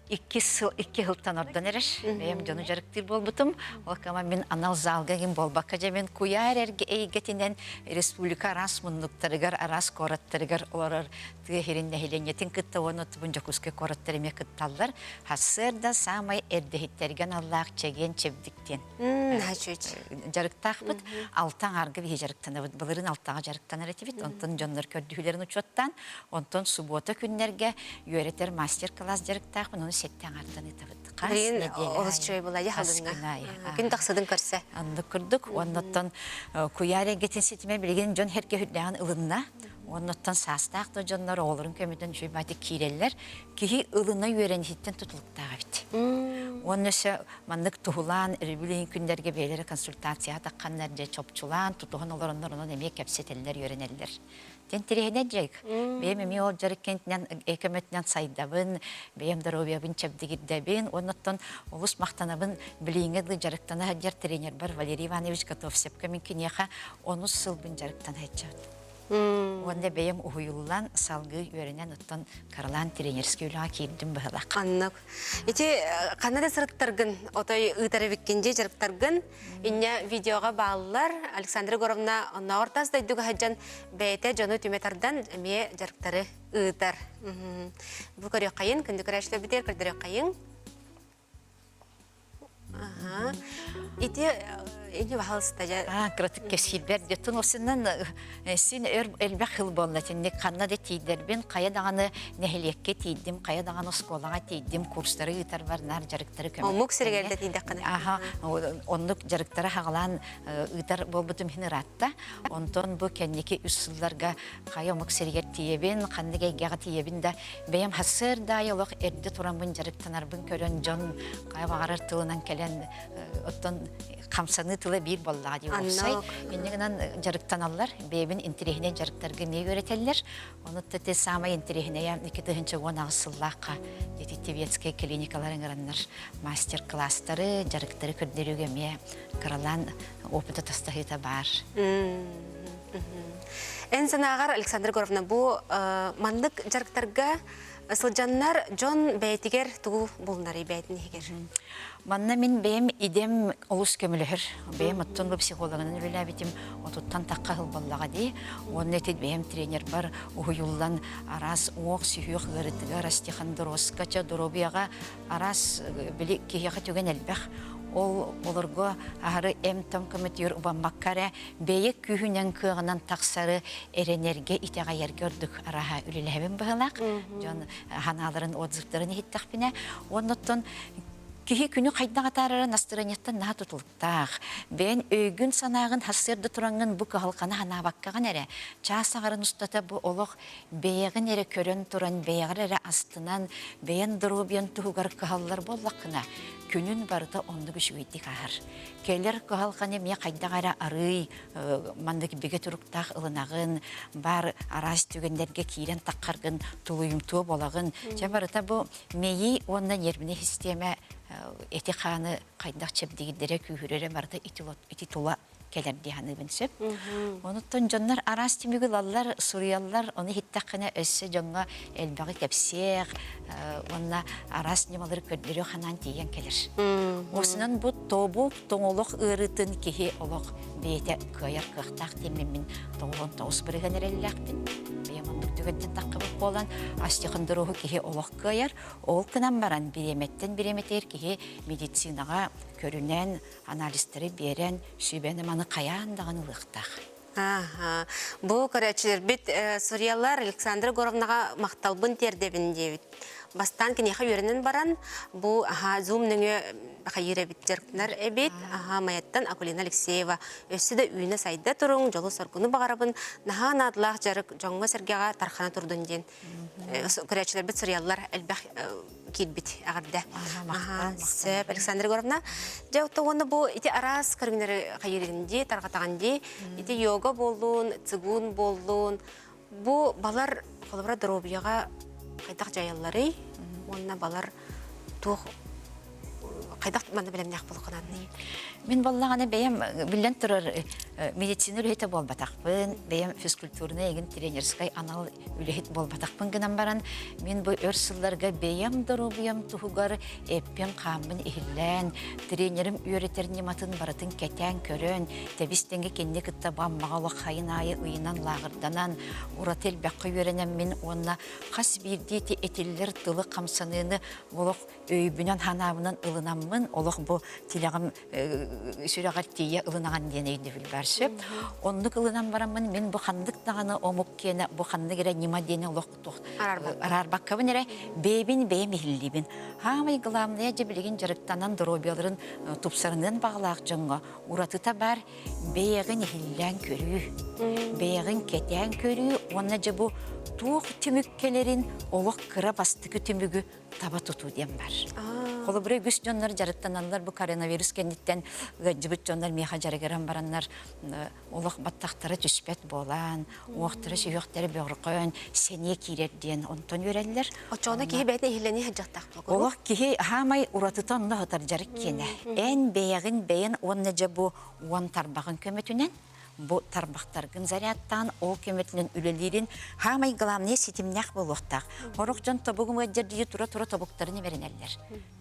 икки сыл икки сылтан ордон эрэр. Бэйэм дьону дьарыктыыр буолбутум. Ол кама мин анал залга ким буолбакка дьэ мин куйаар эргэ эйгэтинэн республика араас муннуктарыгар, араас куораттарыгар олорор тыа сирин нэһилиэнньэтин кытта уонна тубун Дьокуускай куораттар эмиэ кытталлар. Сарсыарда саамай эрдэһиттэргэ аналлаах чэгиэн чэбдик диэн дьарыктаахпыт. Алта аҥаарга биһи дьарыктанабыт. Былырыын алтаҕа дьарыктанар этибит. Онтон дьоннор көрдүһүүлэрин учуоттаан, онтон субуота күннэргэ үөрэтэр мастер-класс дьарыктаахпын, ону сэттэ аҥаартан ыытабыт. Хас нэдиэлэ олус үчүгэй буолла хас күн аайы. Күн тахсыдын көрсө. Оннук курдук. Оннуттан куйаар эйгэтин ситимэ билигин дьон хэргэ үрдээҕин ылынна. Оннуттан саастаах да дьоннор оҕолорун көмөтүн үчүгэй баатык киирэллэр. Киһи ылына үөрэниһиттэн тутулуктаах эбит. Уонна өссө Маннык туһулаан өрөбүл күннэргэ бэйэлэрэ консультацияҕа тахханнар дьэ чопчулаан тутуһан олороннор онон эмиэ кэпсэтэллэр үөрэнэллэр. Тэн тириһинэ дьайык. Бэйэм эмиэ ол дьарык кэнтинэн көмөтүнэн сайдабын, бэйэм доруобуйабын чэбдигирдэбин, оннуттан олус махтанабын билиҥҥэ дылы дьарыктана сылдьар тренербэр Валерий Иванович Готовцевка мин киниэхэ онус сылбын дьарыктана сылдьабын. Уонна бэйэм уһуйуллан, салгыы үөрэнэн, оттон кыралаан тренерскэй үлэҕэ киирдим быһылах. Аннык. Ити ханна да сырыттаргын, отой ыытар эбиккин дии дьарыктаргын, инньэ видеоҕа бааллар. Александра Егоровна оннооҕор тас дойдуга сылдьан бэйэтэ дьону түмэ тардан эмиэ дьарыктары ыытар. Бу көрүөххэйин, күндү көрөөччүлэрбитигэр көрдөрүөххэйиҥ. Ити ини баһалыста дьэ. Аа, кыратык кэсиирбэр дьоттун осунан син өр элбэх хыл буолла тинник ханна да тиийдэрбин хайа даҕаны нэһилиэккэ тиийдим, хайа даҕаны оскуолаҕа тиийдим, курстары ыытарбар наар дьарыктары көмө. Омук сиригэр да тиийдэххинэ. Аха, оннук дьарыктары хаҕалаан ыытар буолбутум иһин ыраатта. Онтон бу кэнники үс сылларга хайа омук сиригэр тиийэбин, ханнык эйгэҕэ тиийэбин да бэйэм сарсыарда аайы олох эрдэ тураммын дьарыктанарбын көрөн дьон хайа баҕарар тылынан кэлэн оттон хамсаныы тыла биир буоллаҕа дии уопсай инньэ гынан дьарыктаналлар бэйэбин интэриэһинэй дьарыктарга эмиэ үөрэтэллэр ону ити саамай интэриэһинэйэ 2018 сыллаахха ити тибетскэй клиникалар ыҥыраннар мастер-класстары дьарыктары көрдөрүүгэ эмиэ кыралаан опыта тастаһыыта баар Эн санааҕар, Александра Егоровна, бу маннык дьарыктарга сылдьаннар дьон бэйэтигэр тугу булунарый бэйэтин иһигэр? Манна мин бэйэм идэм олус көмөлөһөр. Бэйэм оттон бу психологынан үлэлээбитим отуттан тахха сыл буоллаҕа дии. Уонна ити бэйэм тренербар уһуйуллан араас уох сүһүөх ыарытыгар, остеохондрозка, чэ доруобуйаҕа араас били киһиэхэ түгэн элбэх. Ол олорго аһары эм-том көмөтүгэр убаммакка эрэ бэйэ күүһүнэн кыаҕынан тахсары эрэнэргэ, итэҕэйэргэ ордук арааһа үлэлэһэбин быһыылаах. Дьон ханааларын, отзывтарын иһиттэхпинэ. Оннуттан киһи күнү хайдах атаарара настырыанньаттан наһаа тутулуктаах. Бэйэн өйгүн-санааҕын сарсыарда тураҥҥын бу кыһалҕаны санаабаккаҕын эрэ, чаас аҥарын устата бу олох бэйэҕин эрэ көрөн туран, бэйэҕэр эрэ астынан, бэйэн доруобуйан туһугар кыһаллар буоллаххына, күнүн барыта оннук үчүгэйдик ааһар. Кэлэр кыһалҕаны эмиэ хайдах эрэ арыый маннык бигэ туруктаах ылынаҕын, баар араас түгэннэргэ киирэн таххаргын тулуйумтуо буолаҕын. Дьэ барыта бу мэйии уонна нервнэй систиэмэ эти-хааны хайдах чэбдигирдэрэ, күүһүрэрэ барыта ити тула кэлэр дии саныыбын сөп. Онуттан дьоннор араас түмүгү ылаллар, суруйаллар, ону иһиттэххинэ өссө дьоҥҥо элбэҕи кэпсиэх уонна араас ньымалары көрдөрүөх ханаан тиийэн кэлэр. Осунан бу тобук тоҥолох ыарыытын киһи олох бэйэтэ кыайар кыахтаах диэммин мин 99% эрэллээхпин. Бэйэм оннук түгэнтэн таххыбыт буолан остеохондроһу киһи олох кыайар. Ол гынан баран бириэмэттэн бириэмэтигэр киһи медицинаҕа көрүнэн, анализтары биэрэн, сүбэни-маны хайаан даҕаны ылыахтаах. Аха. Бу көрөөччүлэрбит суруйаллар Александра Егоровнаҕа махталбын тиэрдэбин диэбит. Бастаан киниэхэ үөрэнэн баран, бу аха Zoom нөҥүө хайыыр эбит, дьарыктанар эбит. Аха Майаттан Акулина Алексеева өссө да үүнэ-сайда туруҥ, дьолу-соргуну баҕарабын, наһаа наадалаах дьарык дьоҥҥо-сэргэҕэ тархана турдун диэн көрөөччүлэрбит суруйаллар элбэх киирбит эҕэрдэ. Сөп, Александра Егоровна. Дьэ, оттон уонна бу ити араас көрүҥнэри хайыырын дии, тарҕатаҕын дии. Ити йога буоллун, цигун буоллун, бу балар холобура доруобуйаҕа хайдах дьайалларый? Уонна балар туох хайдах манна бэлэмнээх буолуоххунанный? Мин буоллаҕына бэйэм биллэн турар медицина үлэһитэ буолбатахпын, бэйэм физкультурнай эгин тренерскай анал үлэһит буолбатахпын гынан баран, мин бу өр сылларга бэйэм доруобуйам туһугар эппин-хааммын иһиллээн, тренерим үөрэтэр ньыматын барытын кэтээн көрөн, тэбис-тэҥҥэ кинини кытта бу Аммаҕа олох хайын аайы ыйынан лааҕырданан, ураты элбэххэ үөрэнэммин уонна хас биирдии ити этиллэр тылы хамсаныыны олох өйбүнэн-санаабынан ылынаммын, олох бу тилэҕим сүрэҕэр тиийэ ылынаҕын диэн өйдөбүл баар сөп. Оннук ылынан бараммын мин бу ханнык даҕаны омук киэнэ бу ханнык эрэ ньыма диэни олох туох араарбаккабын эрэ бэйэбин бэйэм иһиллиибин. Хаамай главное дьэ билигин дьарыктанан доруобуйаларын тупсарыныан баҕалаах дьоҥҥо уратыта баар бэйэҕин иһиллээн көрүү, бэйэҕин кэтээн көрүү уонна дьэ бу туох түмүк кэлэрин олох кыра бастакы түмүгү таба тутуу диэн бар. Холобура үгүс дьоннор дьарыктаналлар бу коронавирус кэнниттэн ыалдьыбыт дьоннор миэхэ дьарыгыран бараннар олох баттахтара түспэт буолан, уохтара сүһүөхтэрэ бөҕөрҕөөн, сэниэ киирэр диэн онтон үөрэллэр. Оччоҕуна киһи бэйэтин иһиллэни сылдьахтаах Олох киһи хаамай уратыта онно сытар дьарык киэнэ. Эн бэйэҕин бэйэн уонна дьэ бу уон тарбаҕын көмөтүнэн. Бу тарбахтаргын зарядтаан, ол көмөтүнэн үлэлиирин хаамай главное ситимнээх буолуохтаах. Сорох дьон тобугум ыалдьар дии тура-тура тобуктарын имэринэллэр.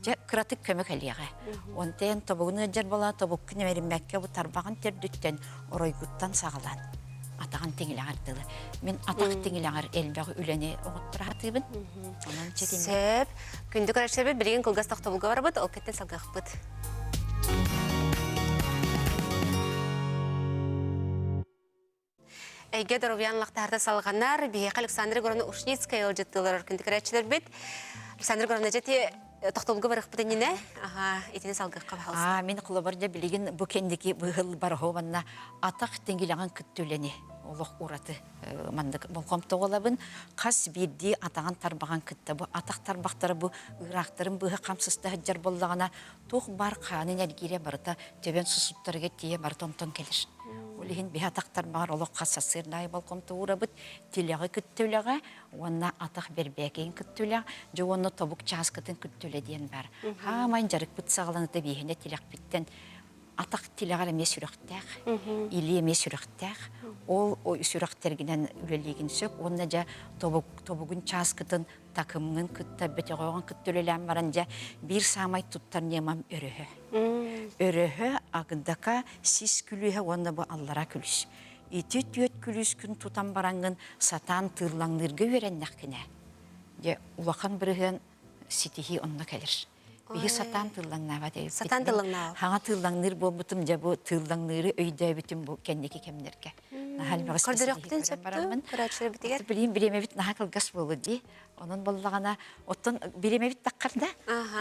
Дьэ, кыратык көмө кэлиэҕэ. Онтон тобугун ыалдьар буолаа тобуккун имэриммэккэ бу тарбаҕын төрдүттэн оройгуттан саҕалаан атаҕын тиҥилэҕэр дылы. Мин атах тиҥилэҕэр элбэх үлэни оҥотторо сатыыбын. Онон чэтиннэ. Сөп. Күндү көрөөччүлэрбит билигин кылгас тохтобулга барабыт, ол кэттэн салгыахпыт. Эйгэ доруобуйан лахтаһарта салҕанар. Биһиэхэ Александр Егоровна Ушницкая ыалдьыттыылар күндү көрөөччүлэрбит. Александр Егоровна, дьэ тохтобулга барыахпыт иннинэ, аха, итини салгыахха баһалыста. Аа, мин холобур дьэ билигин бу кэнники быһыл бароһу атах тиҥилэҕин кытта үлэни олох ураты маннык болҕомтоҕо ылабын. Хас биирдии атаҕын тарбаҕын кытта бу атах тарбахтара бу ыыраахтарын быыһа хамсыста сылдьар буоллаҕына туох баар хаанын эргиирэ барыта төбөн сусуттарыгар тиийэ барыта онтон кэлэр. Ол иһин биһи атах тарбаҕар олох хас сарсыарда аайы болҕомто уурабыт. Тилэҕи кытта үлэҕэ уонна атах бэрбээкэйин кытта үлэҕэ, дьэ уонна тобук чааскытын кытта үлэ диэн баар. Хаамай дьарыкпыт саҕаланыыта бииһинэ тилэхпиттэн атах тилэҕэр эмиэ сүрэхтээх, илии эмиэ сүрэхтээх. Ол сүрэхтэргинэн үлэлиигин сөп уонна дьэ тобук тобугун чааскытын такымҥын кытта бөтөҕөҕүн кытта үлэлээн баран дьэ биир саамай туттар ньымам өрөһө. Өрөһө, агдака, сис күлүүһэ уонна бу аллара күлүүс. Ити түөрт күлүүскүн тутан бараҥҥын сатаан тыыллаҥныырга үөрэннэххинэ, дьэ улахан бырыһыан ситиһии онно кэлэр. Биһи сатаан тыллаҥнаабат эбиппит. Сатаан тыллаҥнаабат. Хаҥа тыыллаҥныыр буолбутум, дьэ бу тыыллаҥныыры өйдөөбүтүм бу кэнники кэмнэргэ. Наһаа элбэҕи Көрдөрүөхпүтүн сөп дуу, көрөөччүлэрбитигэр? Билигин бириэмэбит наһаа кылгас буолуо дии. Онон буоллаҕына, оттон бириэмэбит таххар да,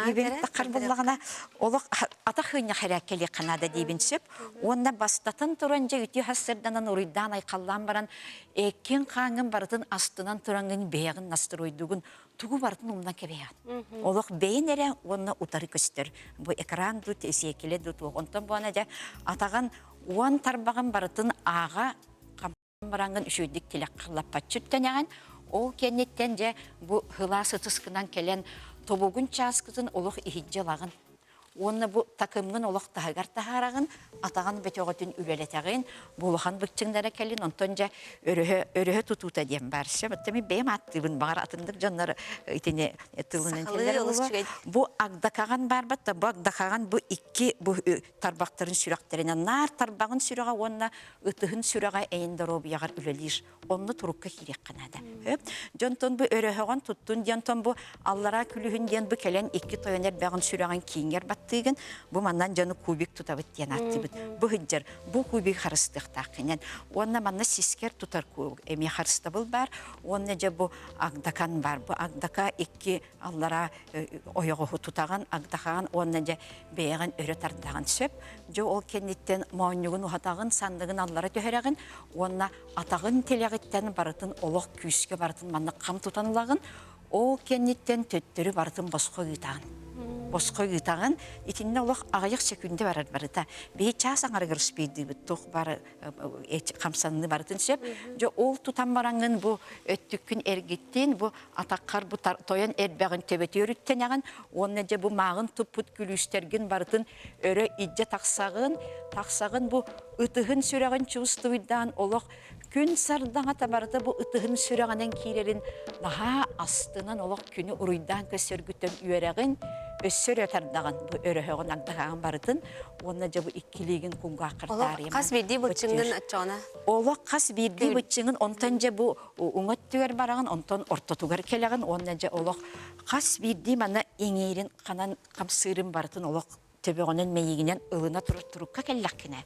бириэмэбит таххар буоллаҕына, олох атах ыынньах эрээккэлиэххэ наада диибин сөп. Уонна бастатан туран дьэ үтүө сарсыарданан уруйдаан айхаллаан баран, эккин-хааҥҥын барытын астынан тураҥҥын бэйэҕин настройдуугун, тугу барытын умнан кэбиһэҕин. Олох бэйэн эрэ уонна утары көстөр. Бу экран дуу, сиэкилэ дуу туох. Онтон буона дьэ атаҕын уон тарбаҕын барытын ааҕа бараҥҥын үчүгэйдик тилэххэ лаппаччы үктэнэҕин. Ол кэнниттэн дьэ бу һылаас ытыскынан кэлэн тобугун чааскытын олох иһирдьэ ылаҕын. Уонна бу такымҥын олох таһыгар таһаараҕын, атаҕын бөтөҕөтүн үлэлэтэҕин, бу улахан быччыҥнара кэлин, онтон дьэ өрөһө, өрөһө тутуута диэн баар. Сөп, оттон мин бэйэм ааттыыбын, баҕар атыннык дьоннор итини тылынан Сахалыы олус үчүгэй. Бу агдакаҕан баарбат да, бу агдакаҕан бу икки бу тарбахтарын сүрэхтэринэн наар тарбаҕын сүрэҕэ уонна ытыһын сүрэҕэ эйин доруобуйаҕар үлэлиир онно турукка киириэххэ наада. Дьонтон бу өрөһөҕөн туттун диэнтон бу аллараа күлүһүн диэн бу кэлэн икки тойон эрбэҕин сүрэҕин кииҥҥэр баттыыгын бу манан дьону кубик тутабыт диэн ааттыыбыт. Бу сылдьар бу кубик харыстыахтааххынан уонна манна сискэр тутар кубик эмиэ харыстабыл баар уонна дьэ бу агдакан баар бу агдака икки аллараа ойоҕоһу тутаҕын агдахаҕын уонна дьэ бэйэҕин өрө тардаҕын сөп дьэ ол кэнниттэн моонньугун уһатаҕын санныгын аллара түһэрэҕин уонна атаҕын тилэҕиттэн барытын олох күүскэ барытын маннык хам тутан ылаҕын ол кэнниттэн төттөрү барытын босхо ыытаҕын босхо ыытаҕын итиннэ олох аҕыйах секүндэ барар барыта биһи чаас аҥарыгар успейдыыбыт туох бары хамсаныы барытын сөп дьэ ол тутан бараҥҥын бу өттүккүн эргиттин бу атаххар бу тойон эрбэҕин төбөтүөр үттэнэҕин уонна дьэ бу мааҕын туппут күлүүстэргин барытын өрө илдьэ тахсаҕын, тахсаҕын бу ытыһын сүрэҕин чувствуйдаан олох күн сардаҥата барыта бу ытыһын сүрэҕинэн киирэрин наһаа астынан олох күнү уруйдаан көсөргүтэн үөрэҕин өссө өрө тардаҕын бу өрөһөҕүн агдахаҕын барытын уонна дьэ бу иккилиигин кулгааххар таарыйаман хас биирдии быччыҥын оччоҕуна олох хас биирдии быччыҥын онтон дьэ бу уҥа өттүгэр бараҕын онтон ортотугар кэлэҕин уонна дьэ олох хас биирдии манна иҥиирин ханан хамсыырын барытын олох төбөҕүнэн мэйиигинэн ылына турар турукка кэллэххинэ,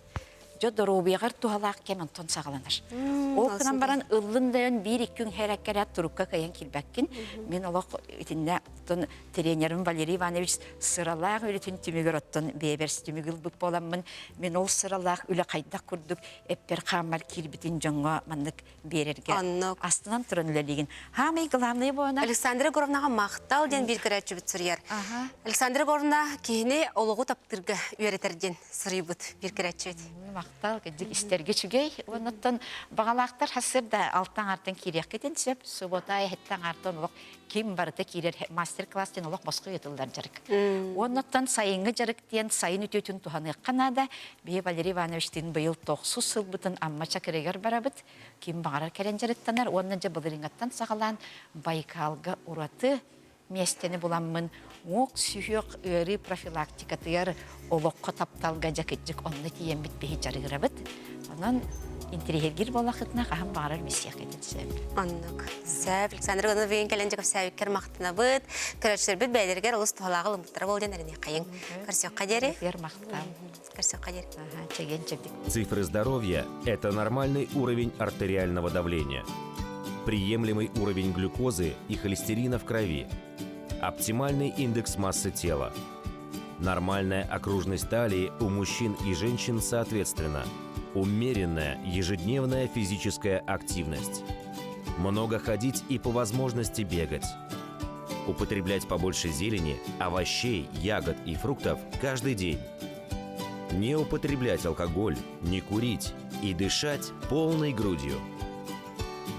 дьэ доруобуйаҕар туһалаах кэм онтон саҕаланар. Ол гынан баран ыллын да биир-икки күн хэрэккэрэ турукка кыайан киирбэккин. Мин олох итиннэ оттон тренерим Валерий Иванович сыралаах үлэтин түмүгэр оттон бэйэбэр түмүк ылбыт буоламмын, мин ол сыралаах үлэ хайдах курдук эппэр-хааммар киирбитин дьоҥҥо маннык биэрэргэ Оннук. астынан туран үлэлиигин. Хаамай главное буона. Александра Егоровнаҕа махтал диэн биир көрөөччүбүт суруйар. Александра Егоровна киһини олоҕу таптыырга үөрэтэр диэн суруйбут биир көрөөччүбүт. Махтал, кырдьык истэргэ үчүгэй. Оннуттан баҕалаахтар хасыр да алтан артан киириэххитин сөп. Суббота эһэттэн артан олох ким барыта киирэр мастер-класс диэн олох босхо ыытыллар дьарык. Оннуттан сайыҥҥы дьарык диэн сайын үтүөтүн туһаныахха наада. Биһи Валерий Ивановичтыын быйыл тохсус сылбытын Амма Чакырыгар барабыт. Ким баҕарар кэлэн дьарыктанар уонна дьэ былырыыҥҥаттан саҕалаан Байкалга ураты миэстэни буламмын уҥуох сүһүөх ыарыы профилактикатыгар олоххо тапталга дьэ кырдьык онно тиийэммит биһи дьарыгырабыт. Онон интириэһиргиир буоллаххытына хаһан баҕарар билсиэххитин сөп. Оннук. Сөп. Александр Иванов бүгүн кэлэн дьэ кэпсээбиккэр махтанабыт. Көрөөччүлэрбит бэйэлэригэр олус туһалааҕы ылыммыттара буол диэн эрэниэххэйиҥ. Көрсүөххэ диэри. Махтал. Көрсүөххэ диэри. Чэгиэн чэбдик. Цифры здоровья – это нормальный уровень артериального давления, приемлемый уровень глюкозы и холестерина в крови, оптимальный индекс массы тела, нормальная окружность талии у мужчин и женщин соответственно, умеренная ежедневная физическая активность, много ходить и по возможности бегать, употреблять побольше зелени, овощей, ягод и фруктов каждый день, не употреблять алкоголь, не курить и дышать полной грудью.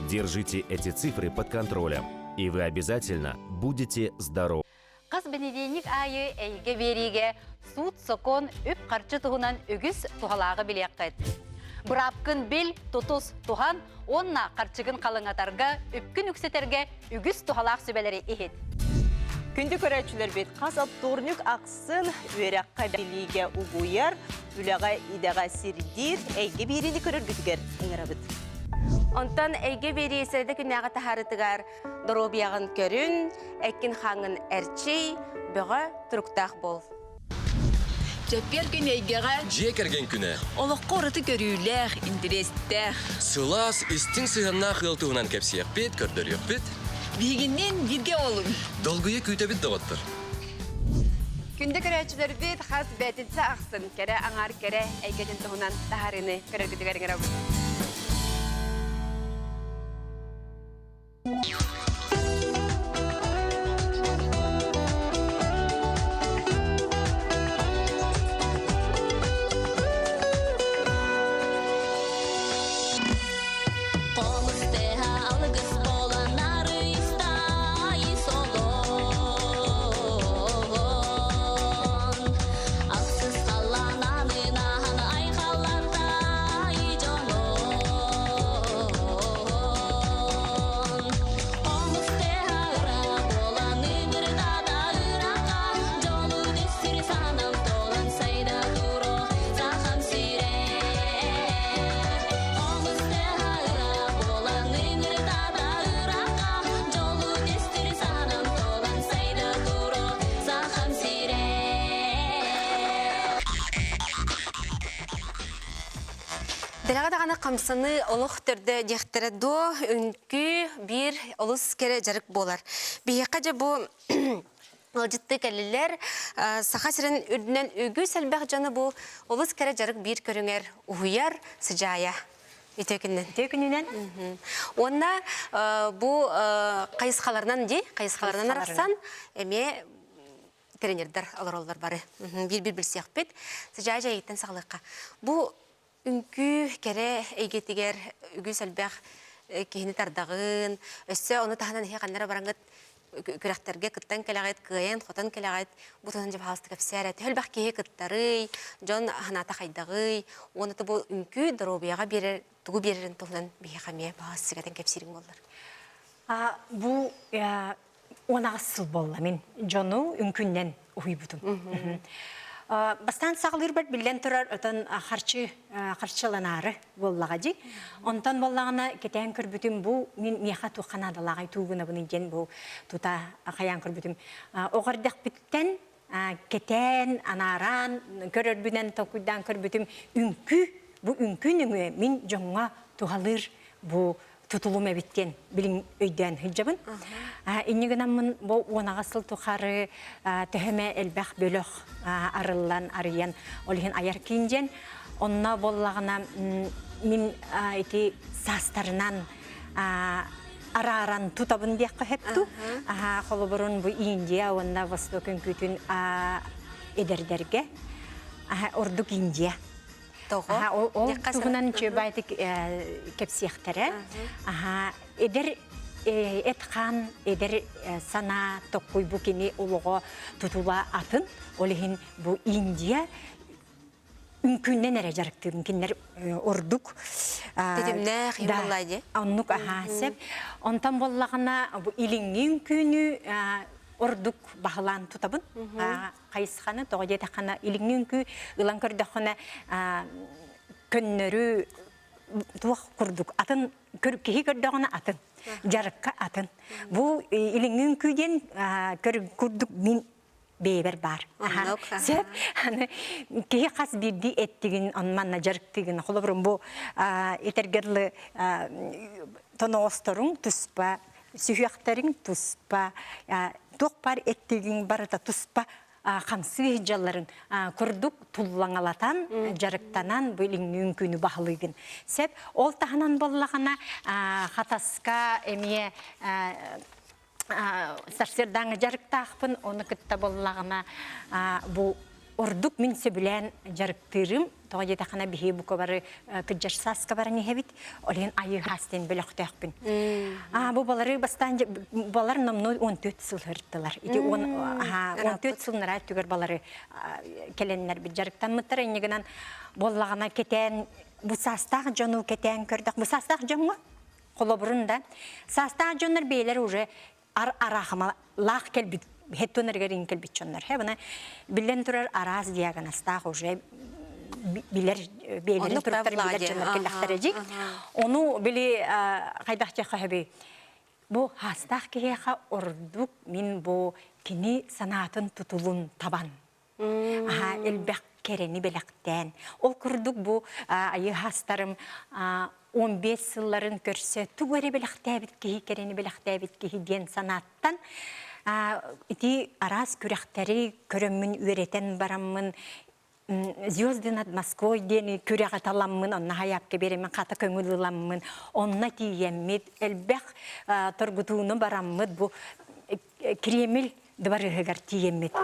Держите эти цифры под контролем, и вы обязательно будете здоровы. Хас бэнидиэнньик аайы эйгэ биэриигэ суут-сокуон, үп-харчы туһунан үгүс туһалааҕы билиэххит. Быраапкын бил, тутус, туһан уонна харчыгын халыҥатарга, үпкүн үксэтэргэ үгүс туһалаах сүбэлэри иһит. Күндү көрөөччүлэрбит, хас вторник ахсын үөрэххэ билиигэ угуйар, үлэҕэ идэҕэ сирдиир эйгэ биэриини көрөргүтүгэр ыҥырабыт. Онтон эйгэ биэрии сэрэдэ күннээҕи таһаарытыгар доруобуйаҕын көрүн, эккин-хааҥҥын эрчий, бөҕө туруктаах буол. Чэппиэр күн эйгэҕэ Дьиэ кэргэн күнэ. Олоххо ураты көрүүлээх, интэриэстээх. Сылаас, истиҥ сыһыаннаах ыал туһунан кэпсиэхпит, көрдөрүөхпүт. Биһигинниин бииргэ буолуҥ. Долгуйа күүтэбит доҕоттор. Күндү көрөөччүлэрбит хас бээтинсэ ахсын кэрэ аҥаар кэрэ эйгэтин туһунан таһаарыыны көрөргүтүгэр ыҥырабыт. Дэлэҕэ даҕаны хамсаныы олох төрдө диэхтэрэ дуо, үҥкүү биир олус кэрэ дьарык буолар. Биһиэхэ дьэ бу ыалдьыттыы кэллилэр. Саха сирин үрдүнэн үгүс элбэх дьону бу олус кэрэ дьарык биир көрүҥэр уһуйар, сыдьаайа. Үтүө күнүнэн. Үтүө күнүнэн. Уонна бу хайысхаларынан дии, хайысхаларынан арахсан эмиэ тренердэр олороллор бары. Биир-биир билсиэхпит. Сыдьаайа дьайыыттан саҕалыахха. Бу үҥкүү кэрэ эйгэтигэр үгүс элбэх киһини тардаҕын, өссө ону таһынан эһиэхэ ханна эрэ бараҥҥыт күрэхтэргэ кыттан кэлэҕит, кыайан-хотон кэлэҕит, бу туһунан дьэ баһаалыста кэпсээр Төһө элбэх киһи кыттарый, дьон санаата хайдаҕый, уонна бу үҥкүү доруобуйаҕа биэрэр, тугу биэрэрин туһунан биһиэхэ эмиэ баҕас сигэтэн кэпсиириҥ буоллар. Бу 18 сыл буолла мин дьону үҥкүннэн уһуйбутум. Бастаан саҕалыырбар биллэн турар отон харчы харчыланаары буоллаҕа дии. Онтон буоллаҕына кэтээн көрбүтүм бу мин миэхэ туохха наадалааҕый туу гынабыный диэн бу тута хайаан көрбүтүм. Оҕо эрдэхпиттэн кэтээн, анааран көрөрбүнэн толкуйдаан көрбүтүм үҥкүү бу үҥкүү нөҥүө мин дьоҥҥо туһалыыр бу тутулум эбит диэн билин өйдөөн сылдьабын. Инньэ гынаммын бу уонаҕа сыл тухары төһөмө элбэх бөлөх арыллан, арыйан, ол иһин айар киин диэн. Онно буоллаҕына мин ити саастарынан арааран тутабын диэххэ сөп дуу. Холобурун бу Индия уонна Восток үҥкүүтүн эдэрдэргэ ордук Индия. Тоҕо? Ол туһунан үчүгэйдик кэпсиэхтэрэ. Аха, эдэр эт-хаан, эдэр санаа токкуй бу кини олоҕо тутула атын. Ол иһин бу Индия үҥкүүннэн эрэ дьарыктыырын кинилэр ордук тэтимнээх юмаллаа дии. Оннук аһаа сөп. Онтон буоллаҕына бу илиҥҥи үҥкүүнү ордук баһылаан тутабын. Хайысханы тоҕо диэтэххинэ илиҥҥи үҥкүү ылан көрдөххүнэ көннөрү туох курдук атын киһи көрдөҕүнэ атын дьарыкка атын. Бу илиҥҥи үҥкүү диэн курдук мин бэйэбэр баар. Сөп. Аны киһи хас биирдии эттигин манна дьарыктыгын холобурум бу этэргэ дылы тоноҕосторуҥ туспа, сүһүөхтэриҥ туспа, туох баар эттигиҥ барыта туспа хамсыы сылдьалларын курдук туллаҥалатан, дьарыктанан бу илиҥҥи үҥкүүнү баһылыыгын. Сөп. Ол таһынан буоллаҕына Хатаска эмиэ сарсыардааҥы дьарыктаахпын, ону кытта буоллаҕына бу ордук мин сөбүлээн дьарыктыырым. Тоҕо диэтэххинэ биһиги бука бары кырдьар сааска баран иһэбит. Ол иһин айыы хаас диэн бөлөхтөөхпүн. Аа бу балары бастаан балар номнуо 14 сыл сырыттылар. Ити 14 сыл нараа өттүгэр балары кэлэннэр дьарыктаммыттар. Инньэ гынан буоллаҕына кэтээн бу саастаах дьону кэтээн көрдөх. Бу саастаах дьоҥҥо Холобурун да, саастаах дьоннор бэйэлэр уже ар араахымалаах кэлбит хеттонарыгар ин кэлбит дьоннор. Хэ бына биллэн турар араас диагнозтаах уже билэр бэйэлэрин туруктарын билэр дьоннор кэллэхтэрэ дии. Ону били хайдах диэххэ сөбүй? Бу хаастаах киһиэхэ ордук мин бу кини санаатын тутулун табан Аһаа, элбэх кэрэни бэлэхтээн. Ол курдук бу айыы хаастарым 15 сылларын көрсө тугу эрэ бэлэхтээбит киһи, кэрэни бэлэхтээбит киһи диэн санааттан ити араас күрэхтэри көрөммүн үөрэтэн бараммын «Звезды над Москвой» диэни күрэҕи таламмын, онно хайаапка биэрэммин, хата көҥүл ыламмын, онно тиийэммит, элбэх торгутууну бараммыт бу Кремль дыбарыаһыгар тиийэммит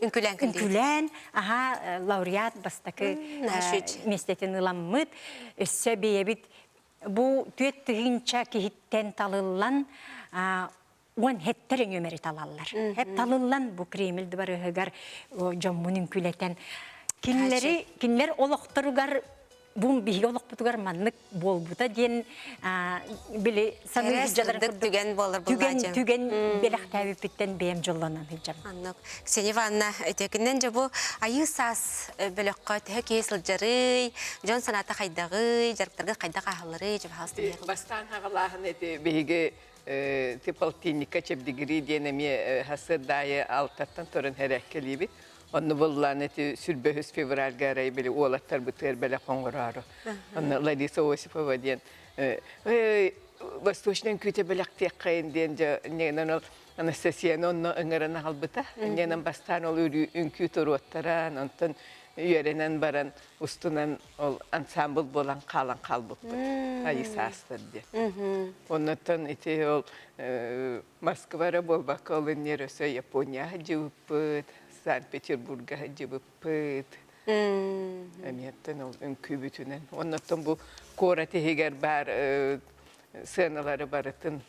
Үҥкүлээн үҥкүлээн аһа лауреат бастакы миэстэтин ыламмыт өссө бэйэбит бу түөрт тыһыынча киһиттэн талыллан уон хэттэр нүөмэри талаллар. Хэп талыллан бу Кремль дыбарыаһыгар дьоммун үҥкүлэтэн кинилэри кинилэр олохторугар бу биһиги олохпутугар маннык буолбута диэн били саныы сылдьаларын түгэн буолар түгэн түгэн бэлэхтээбиппиттэн бэйэм дьоллонон сылдьабын. Оннук. Ксения Ивановна, этекинен дьэ бу айыы саас бөлөххө төһө киһи сылдьарый, дьон санаата хайдаҕый, дьарыктарга хайдах ааһалларый, дьэ баһаалыста Бастаан хаҕалааһын эти биһиги ти полтинникка чэбдигирии диэн эмиэ сарсыардаайы алтаттан туран хэрээккэлиибит. Онно буллаан эти сүрбөһүс февральга арай били уолаттарбытыгар бэлэх оҥороору. Онно Лариса Осипова диэн восточный үҥкүүтэ бэлэхтиэххэйин диэн дьэ ньэнэн ол Анастасияны онно ыҥыран аҕалбыта. Ньэнэн бастаан ол үҥкүү туруоттаран, онтон үөрэнэн баран устунан ол ансамбл буолан хаалан хаалбыппыт. Айыы саастар диэн. Оннуттан ити ол Москва эрэ буолбакка ол иннигэр өссө Япония сылдьыбыппыт, Санкт-Петербурга сылдьыбыппыт. Эмиэттэн ол үҥкүүбүтүнэн. Оннуттан бу куорат иһигэр баар сыаналары барытын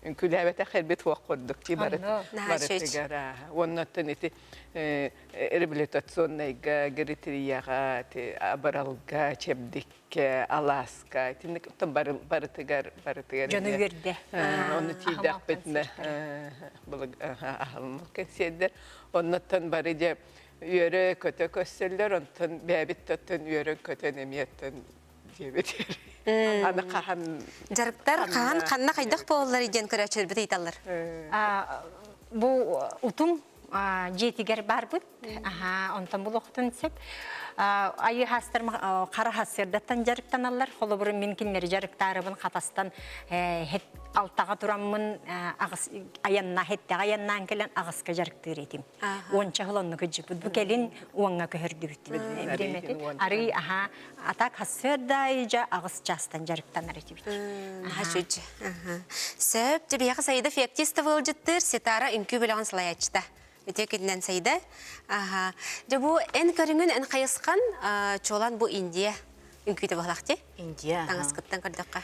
үҥкүүлээбэтэх эрбит суох курдук дии барытыгар уоннаттан ити реабилитационнайга геритрияҕа абыралга чэбдиккэ алааска итинник барытыгар барытыгар дьону үөрдэ ону тиийдэхпитинэ аһылмал кэнсиэрдэр оннуттан бары дьэ үөрэ көтө көссөллөр онтон бэйэбит да оттон үөрэн көтөн эмиэ оттон диэбит аны хаһан дьарыктар хаһан ханна хайдах буолаллар диэн көрөөччүлэрбит ыйыталлар бу утум дьиэтигэр барбыт онтон булуохтун сөп айыы хаастар хара хассыардаттан дьарыктаналлар холобур мин кинилэри дьарыктаарыбын хатастан алтаҕа тураммын айанна хэттэҕэ айаннаан кэлэн аҕыска дьарыктыыр этим уонча сыл оннук ыдьыппыт бу кэлин уоҥҥа көһөрдүбүт арый аха А так сарсыарда ыйдьа аҕыс чаастан дьарыктанар этибит. Сөп, дьэ биһиэхэ Саида Феоктистова ыалдьыттыыр Ситара үҥкүү бөлөҕүн салайааччыта. Үтүө күнүнэн Саида. Аха. Дьэ бу эн көрүҥүн эн хайысхан чуолан бу Индия үҥкүүтэ буоллах дии. Индия. Таҥаскыттан көрдөххө.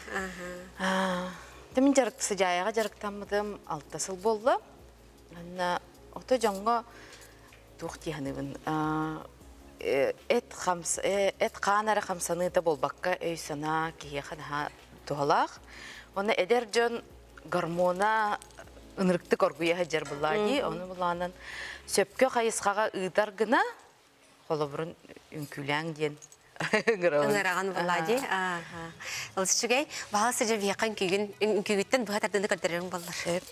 Аха. Мин дьарык сыдьаайаҕа дьарыктаммытым алта сыл буолла. Анна ото дьоҥҥо туох дии саныыбын эт хамс эт хаан эрэ хамсаныыта буолбакка өй-санаа киһиэхэ наһаа туһалаах. Уонна эдэр дьон гормона ынырыктык оргуйа сылдьар буллаа дии. Ону булаанан сөпкө хайысхаҕа ыытар гына холобурун үҥкүүлээҥ диэн ыҥыраҕын буллаа дии. Ол үчүгэй. Баһа сыдьа биһиэхэ үҥкүүгүн үҥкүүгүттэн быһа тардыны көрдөрөрүҥ буоллар. Сөп.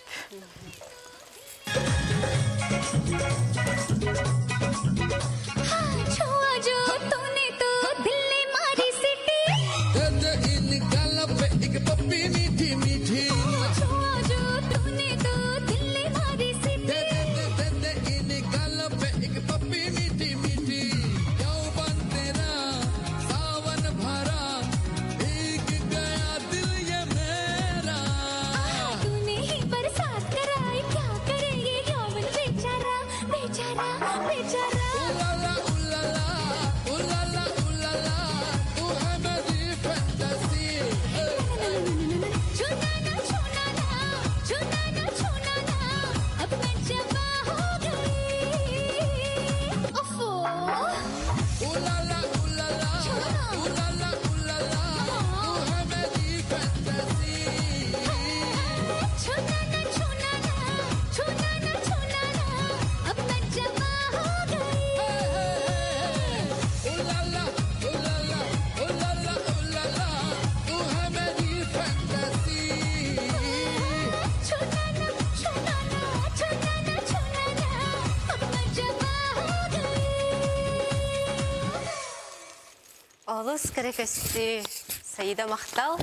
Олус кэрэ көстүү, Саида махтал.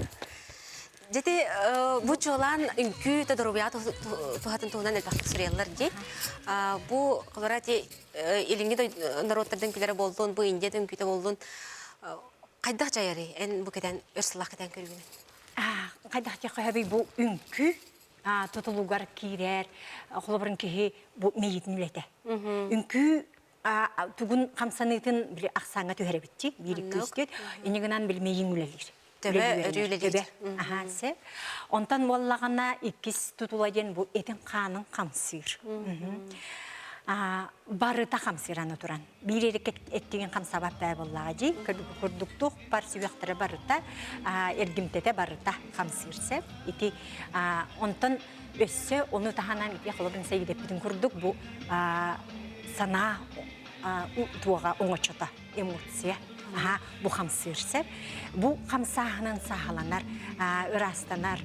Дьэти бу чуолаан үҥкүү доруобуйаҕа туһатын туһунан элбэхтик суруйаллар дии. Бу холобура ити илиҥҥи норуоттардан үҥкүүлэрэ буоллун, бу Индия да үҥкүүтэ буоллун, хайдах дьайарый эн бу кэтэн өр сыллаах кэтээн көрүүгүнэн? Хайдах диэххэ сөбүй бу үҥкүү тутулугар киирэр холобурун киһи бу мэйиитин үлэтэ. Үҥкүү тугун хамсаныытын били ахсааҥҥа түһэрэбитчи биир икки инньэ гынан били мэйииҥ үлэлиир. Төбө өрүү үлэлиир. Аһаа сөп. Онтон буоллаҕына иккис тутула диэн бу этин хаанын хамсыыр. Барыта хамсыыр аны туран. Биир эрэ эттигин хамсаабат баа буоллаҕа дии. Курдук туох бар сүһүөхтэрэ барыта, эргимтэтэ барыта хамсыыр сөп. Ити онтон өссө ону таһынан ити холобун сэйидэппитин курдук бу санаа туоҕа оҥочото эмоция аха бу хамсыыр сөп бу хамсааһынан сааһыланар ыраастанар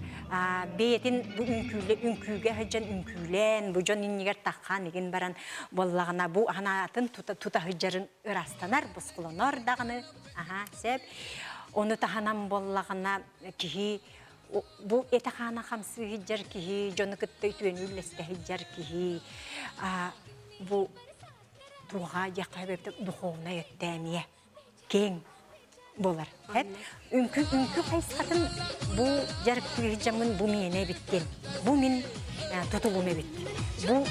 бэйэтин бу үҥкүүлэ үҥкүүгэ сылдьан үҥкүүлээн бу дьон иннигэр таххан игин баран буоллаҕына бу анаатын тута сылдьарын ыраастанар босхолонор даҕаны аха сөп ону таһынан буоллаҕына киһи бу этэ-хаана хамсыы сылдьар киһи дьону кытта үтүөнү үллэстэ сылдьар киһи бу туоҕа диэххэ сөп духовнай өттөөмүйэ киэҥ буолар. Үҥкүү үҥкүү хайысхатын бу дьарыктыы сылдьаммын бу миэнэ эбит диэн. Бу мин тутулум эбит. Бу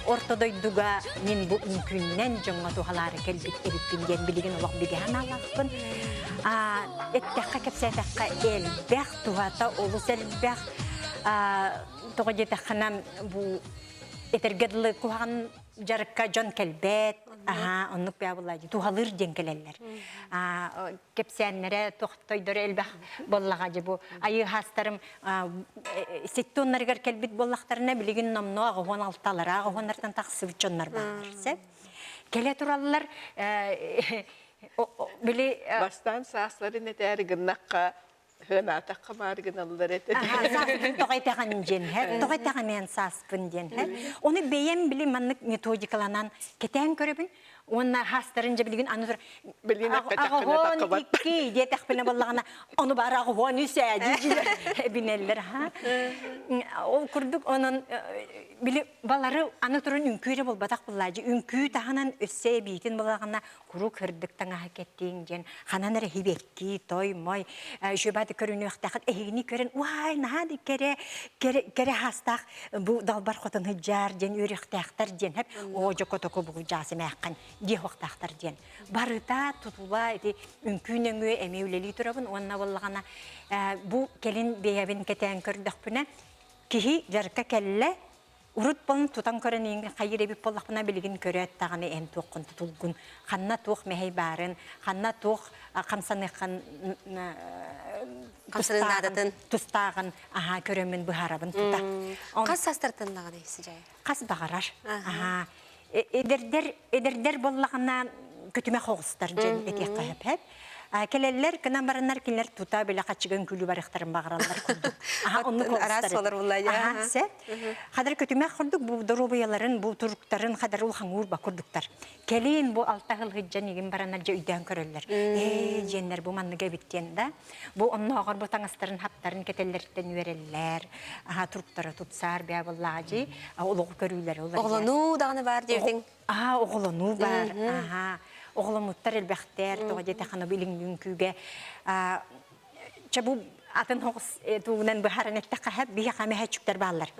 орто дойдуга мин бу үҥкүүннэн дьоҥҥо туһалаары кэлбит эбиппин диэн билигин олох бигэ санаалаахпын. Эттэххэ кэпсээтэххэ элбэх, туһата олус элбэх. Тоҕо диэтэххинэ бу этэргэ дылы куһаҕан дьарыкка дьон кэлбэт, аһаа, оннук бэйэ туһалыыр диэн кэлэллэр. Кэпсээннэрэ, тохтойдоро элбэх буоллаҕа дьэ бу айыыһаастарым сеттоннарыгар кэлбит буоллахтарына билигин номнуо аҕыһуон алталара аҕыһуоннартан тахсыбыт дьоннор бааллар сөп. Кэлэ тураллар били Бастаан саасларын этээри гыннахха Ынаатахха баар гыналлар этэ. Сааспын тоҕо этэҕин диэн, тоҕо этэҕин эн сааспын диэн. Ону бэйэм били маннык методикаланан кэтээн көрөбүн. Уонна хаастарын дьэ билигин аны тур аҕыһон икки диэтэхпинэ буоллаҕына ону баар аҕыһон үс ээ дии эбинэллэр ха. Ол курдук онон били балары аны туран үҥкүү эрэ буолбатах буллаадьы үҥкүү таһынан өссө эбиитин буоллаҕына куруук сырдык таҥаһы кэттиҥ диэн ханан эрэ хибэкки той мой үчүгэйбааты көрүнүөхтээххит эһигини көрөн уай наһаа да кэрэ кэрэ кэрэ хаастаах бу далбар хотон сылдьаар диэн үөрүөхтээхтэр диэн хэп оо дьоко току бу дьаасымээххин диэхуохтаахтар диэн барыта тутула ити үҥкүү нөҥүө эмиэ үлэлии турабын уонна буоллаҕына бу кэлин бэйэбин кэтээн көрдөхпүнэ киһи дьарыкка кэллэ Урут болон тутан көрөн иҥ хайыр эбит буоллахпына билигин көрөөт даҕаны эн туоххун тутулгун, ханна туох мэһэй баарын, ханна туох хамсаныаххын Хамсаныы наадатын. тустааҕын аһаа көрөммүн быһаарабын тута. Хас састартан даҕаны сидьайа? Хас баҕарар. Аһаа. Эдэрдэр эдэрдэр буоллаҕына көтүмэх оҕустар дьэн этиэххэ сөп. Кэлэллэр кынан бараннар кинилэр тута бile хаччыгын күлүү барыахтарын баҕараллар курдук. Аха оннук Араас болар булла Аха сэ. Хадар көтүмэх курдук бу доруобуйаларын, бу туруктарын хадар улхаҥуур ба курдуктар. Кэлин бу алта хыл хыджан игин баранар дьэ өйдөөн көрөллөр. Ээ диэннэр бу манныга эбит диэн да. Бу оннооҕор бу таҥастарын хаптарын кэтэллэриттэн үөрэллэр. Аха туруктара тупсаар бээ буллаажи олоҕу көрүүлэрэ уларыйар. Оҕолонуу даҕаны баар диэбитиҥ. Аа, оҕолонуу баар. Аһаа. Оҕоломмуттар элбэхтэр, тоҕо диэтэххинэ бу илиҥҥи үҥкүүгэ чэ бу атын оҕус тугунан быһааран эттэххэ биһиэхэ мөһөөччүктэр бааллар.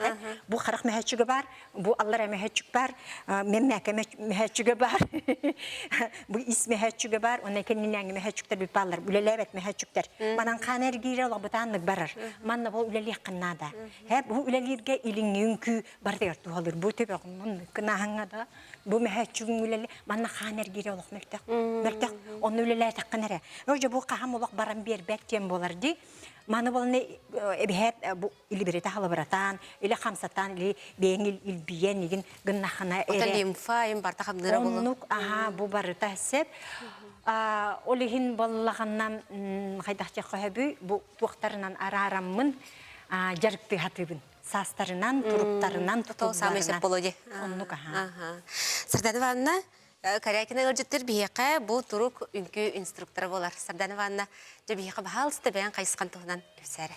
Бу харах мөһөөччүгэ баар, бу аллара мөһөөччүк баар, мэммээкэ мөһөөччүгэ баар, бу ис мөһөөччүгэ баар, уонна кэннинээҥи мөһөөччүктэр бүт бааллар, үлэлээбэт мөһөөччүктэр. Манан хаан эргиирэ олох бытааннык барар. Манна бу үлэлиэххин наада. Һэ, бу үлэлииргэ илиҥҥи үҥкүү барытыгар туһалыыр. Бу төбөҕүн кынааһыҥҥа да бу мөһөөччүгүҥ үлэли манна хаан эргиирэ олох мөлтөх. Мөлтөх. Онно үлэлээтэххин эрэ. Ожо бу хаһам олох баран биэрбэт диэн буолар дии. Маны болны эбиһээт бу илибирете халыбыратаан, или хамсатаан, или бэйэҥ илбийэн игин гыннахына эрэ. лимфа им барта хамныыра болу. Оннук аха бу барыта сеп. Ол иһин боллаҕаннан хайдах диэххэ бу туохтарынан араараммын дьарыктыы хатыыбын. Саастарынан, туруктарынан, тутулларынан. Самый сөп Оннук аха. Сардана Ивановна, Корякина ыалдьыттар биһиэхэ бу турук үҥкүү инструктора буолар. Сардана Ивановна, дьэ биһиэхэ баһаалыста бэйэҥ хайысхан туһунан кэпсээрэ.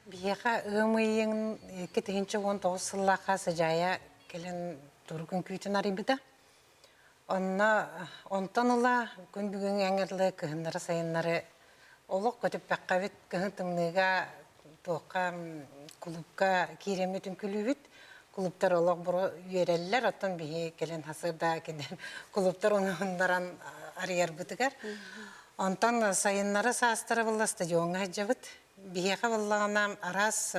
Биһиэхэ ыам ыйын 2019 сыллаахха Сыдьаайа кэлэн турук үҥкүүтүн арыйбыта. Онно онтон ыла күн бүгүҥҥү эҥэрлэ кыһыннары-сайыннары олох көтүппэххэбит, кыһын тымныыга туохха кулуупка киирэммит үҥкүүлүүбүт. Кулууптар олох бу үөрэллэр, оттон биһи кэлэн сарсыарда кинилэр кулууптар уһуннаран арыйарбытыгар. Онтон сайыннары саастара буолла стадиоҥҥа сылдьабыт. Биһиэхэ буоллаҕына араас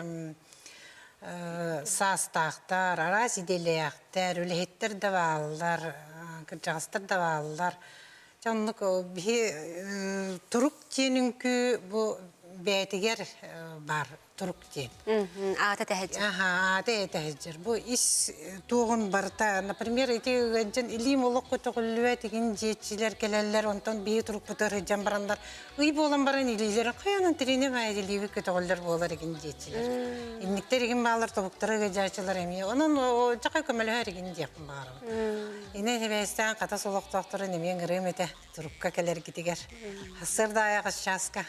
саастаахтар, араас идэлээхтэр, үлэһиттэр да бааллар, кырдьаҕастар да бааллар. Дьэ оннук биһи турук диэн үҥкүү бу бэйэтигэр баар турук диэн. Аата тэһэдьэр. Аха, аата этэһэдьэр. Бу ис туоҕун барыта, например, ити ыалдьан илиим олох көтөҕүллүбэт игин дьиэччилэр кэлэллэр, онтон биһи турукпутугар сылдьан бараннар ый буолан баран илиилэрин хайанан тиринэ баайы илиибит көтөҕүллэр буолар игин диэччилэр. Инниктэр игин баалар тобуктара ыалдьааччылар эмиэ. Онон дьаха көмөлөһөр игин диэхпин баҕарабын. Инэ сибээстээн хатас олохтоохторун эмиэ ыҥырыам этэ турукка кэлэргитигэр. Сарсыарда аайы чааска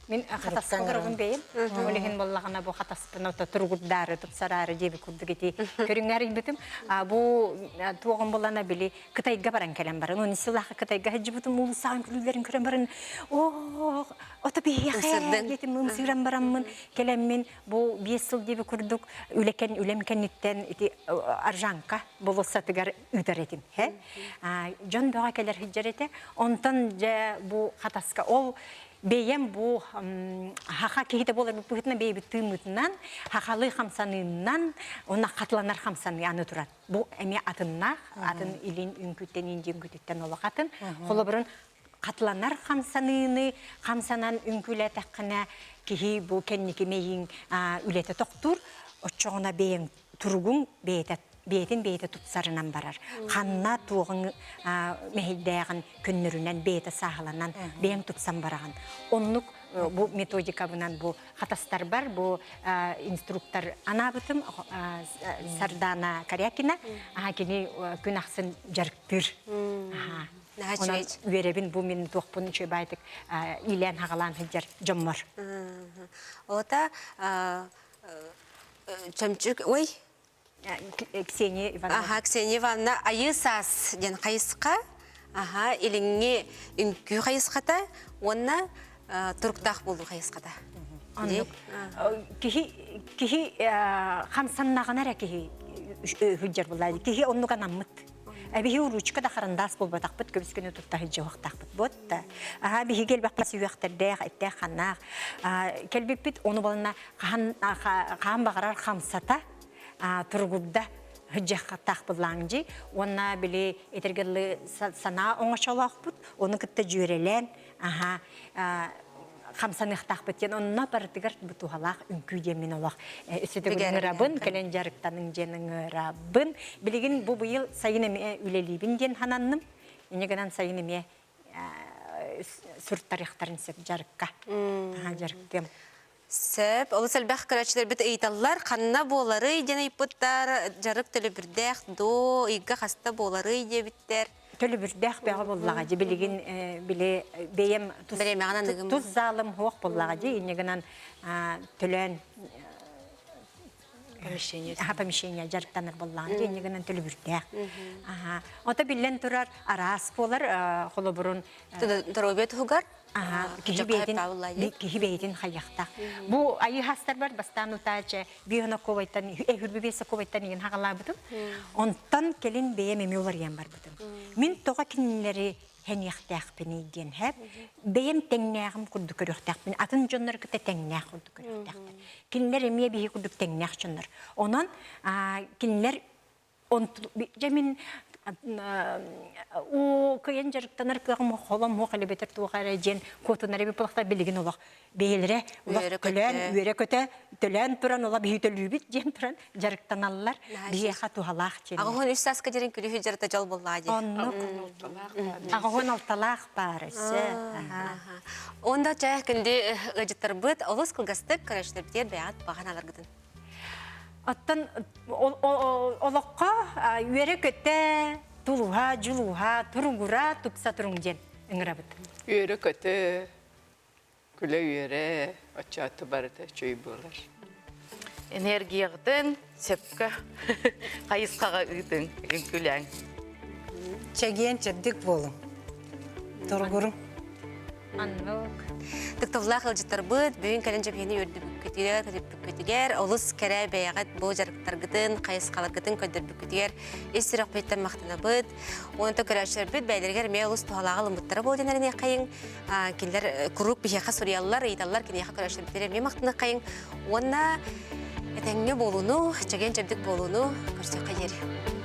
Мин хатаска олоробун бэйэм. Ол иһин буоллаҕына бу хатаспын ото туругурдаары, тупсараары диэбит курдук ити көрүҥҥэ арыйбытым. Бу туоҕум булана били Кытайга баран кэлэн баран, он сылаха Кытайга сылдьыбытым уулуссаҕын күлүүлэрин көрөн баран, оо, ото биһиэхэ диэтим ымсыыран бараммын кэлэммин бу биэс сыл диэби курдук үлэкэн үлэм кэнниттэн ити Аржанка болуоссатыгар ыытар этим. Дьон бөҕө кэлэр сылдьар этэ. Онтон дьэ бу хатаска ол бэйэм бу хаха киһитэ буолар быһыытынан бэйэбит тыыммытынан хахалыы хамсаныыннан уонна хатыланар хамсаныы аны туран бу эмиэ атыннаах атын илин үҥкүүттэн индия үҥкүүтүттэн олох атын холобурун хатыланар хамсаныыны хамсанан үҥкүүлээтэххинэ киһи бу кэнники мэйииҥ үлэтэ тохтуур оччоҕуна бэйэҥ туругуҥ бэйэтэ бэйэтин бэйэтэ тупсарынан барар. Ханна туоҕуҥ мэһэйдээҕин көннөрүнэн бэйэтэ сааһыланан бэйэҥ тупсан бараҕын. Оннук Бу методикабынан бу хатастарбар бу инструктор анаабытым Сардана Корякина. Аха кини күн ахсын дьарыктыыр. Онон үөрэбин бу мин туохпун үчүгэй баайтык иилээн хагалаан сылдьар дьоммор. Ота чөмчүк ой Ксения Ивановна. Аха, Ксения Ивановна айыы саас диэн хайысха, аха, илиҥҥи үҥкүү хайысхата уонна туруктаах буолуу хайысхата. Оннук. Киһи киһи хамсаннаҕына эрэ киһи сылдьар буолла. Киһи оннук анаммыт. Биһи ручка да харандаас буолбатахпыт, көбүс күнү тутта сылдьыахтаахпыт. Вот да. Аха, биһиги элбэххэ сүһүөхтэрдээх, эттээх ханнаах. Кэлбиппит ону балына хаһан хаан баҕарар хамсата туругурда сылдьыахтаах быллааҥдьи уонна били этэргэ санаа оҥочолоохпут ону кытта дьүөрэлээн аха хамсаныахтаахпыт диэн онно барытыгар туһалаах үҥкүү диэн мин олох өссө төгүл ыҥырабын кэлэн дьарыктаныҥ диэн ыҥырабын билигин бу быйыл сайын эмиэ үлэлиибин диэн сананным инньэ гынан сайын эмиэ суртарыахтарын сөп дьарыкка дьарыктыам Сөп. Олус элбэх көрөөччүлэрбит ыйыталлар. Ханна буоларый диэн ыйыппыттар. Дьарык төлөбүрдээх доо, ыйга хаста буоларый диэбиттэр. Төлөбүрдээх бөҕө буоллаҕа дьи билигин били бэйэм тус залым суох буоллаҕа дьи инньэ гынан төлөөн помещение аха помещение дьарыктанар буоллаҕын дьи инньэ гынан төлөбүрдээх аха ото биллэн турар араас буолар холобурун доруобуйа туһугар киһи бэйэтин киһи бэйэтин хайыахтаах. Бу айыы хастарбар бастаан утаача биохонокковайтан эһүрбүбиэсокковайтан иин хагалаабытым. Онтон кэлин бэйэм эмиэ уларыйан барбытым. Мин тоҕо кинилэри хэниэхтээхпиний диэн һэп бэйэм тэҥнээҕим курдук көрүөхтээхпин атын дьоннор кытта тэҥнээх курдук көрүөхтээхтэр. Кинилэр эмиэ биһи курдук тэҥнээх дьоннор. Онон кинилэр Дьэ мин уу кыйан дьарыктанар кыаҕым холом муох элебетер туох эрэ диэн куотунар эбит буолахтар билигин олох бэйэлэрэ олох төлөөн үөрэ-көтө төлөөн туран ола биһи төлүүбүт диэн туран дьарыктаналлар биһиэхэ туһалаах диэн Аҕыһын үс сааска дьэрин күлүһү дьарыта дьол буоллаа дии. Оннук. Аҕыһын алталаах баар өссө. Онда чэ күндү ыалдьыттарбыт олус кылгастык көрөөччүлэрбитигэр бэйэҕит баҕа санааларгытын Оттон олоххо үөрэ-көтө, тулуһа, дьулуһа, туругура, тупса туруҥ диэн ыҥырабыт. Үөрэ-көтө, күлэ-үөрэ, оччооту барыта үчүгэй буолар. Энергияҕытын сөпкө хайысхаҕа ыытыҥ, үҥкүүлээҥ. Чэгиэн чэбдик буолуҥ. Туругуруҥ. Маннык. Тыктабыллаах ыалдьыттарбыт бүгүн кэлэн дьэбиһини үөрдүбүккүтүгэр, көтүппүккүтүгэр, олус кэрэ бэйэҕит бу дьарыктаргытын, хайысхаларгытын көрдөрбүккүтүгэр ис сүрэхпититтэн махтанабыт. Уонна көрөөччүлэрбит бэйэлэригэр эмиэ олус туһалааҕы ылыммыттара буолуо диэн эрэниэххэйиҥ. Кинилэр куруук биһиэхэ суруйаллар, ыйыталлар, киниэхэ көрөөччүлэрбитигэр эмиэ махтаныаххайыҥ. Уонна этэҥҥэ буолууну, чэгиэн-чэбдик буолууну көрсүөххэ диэри.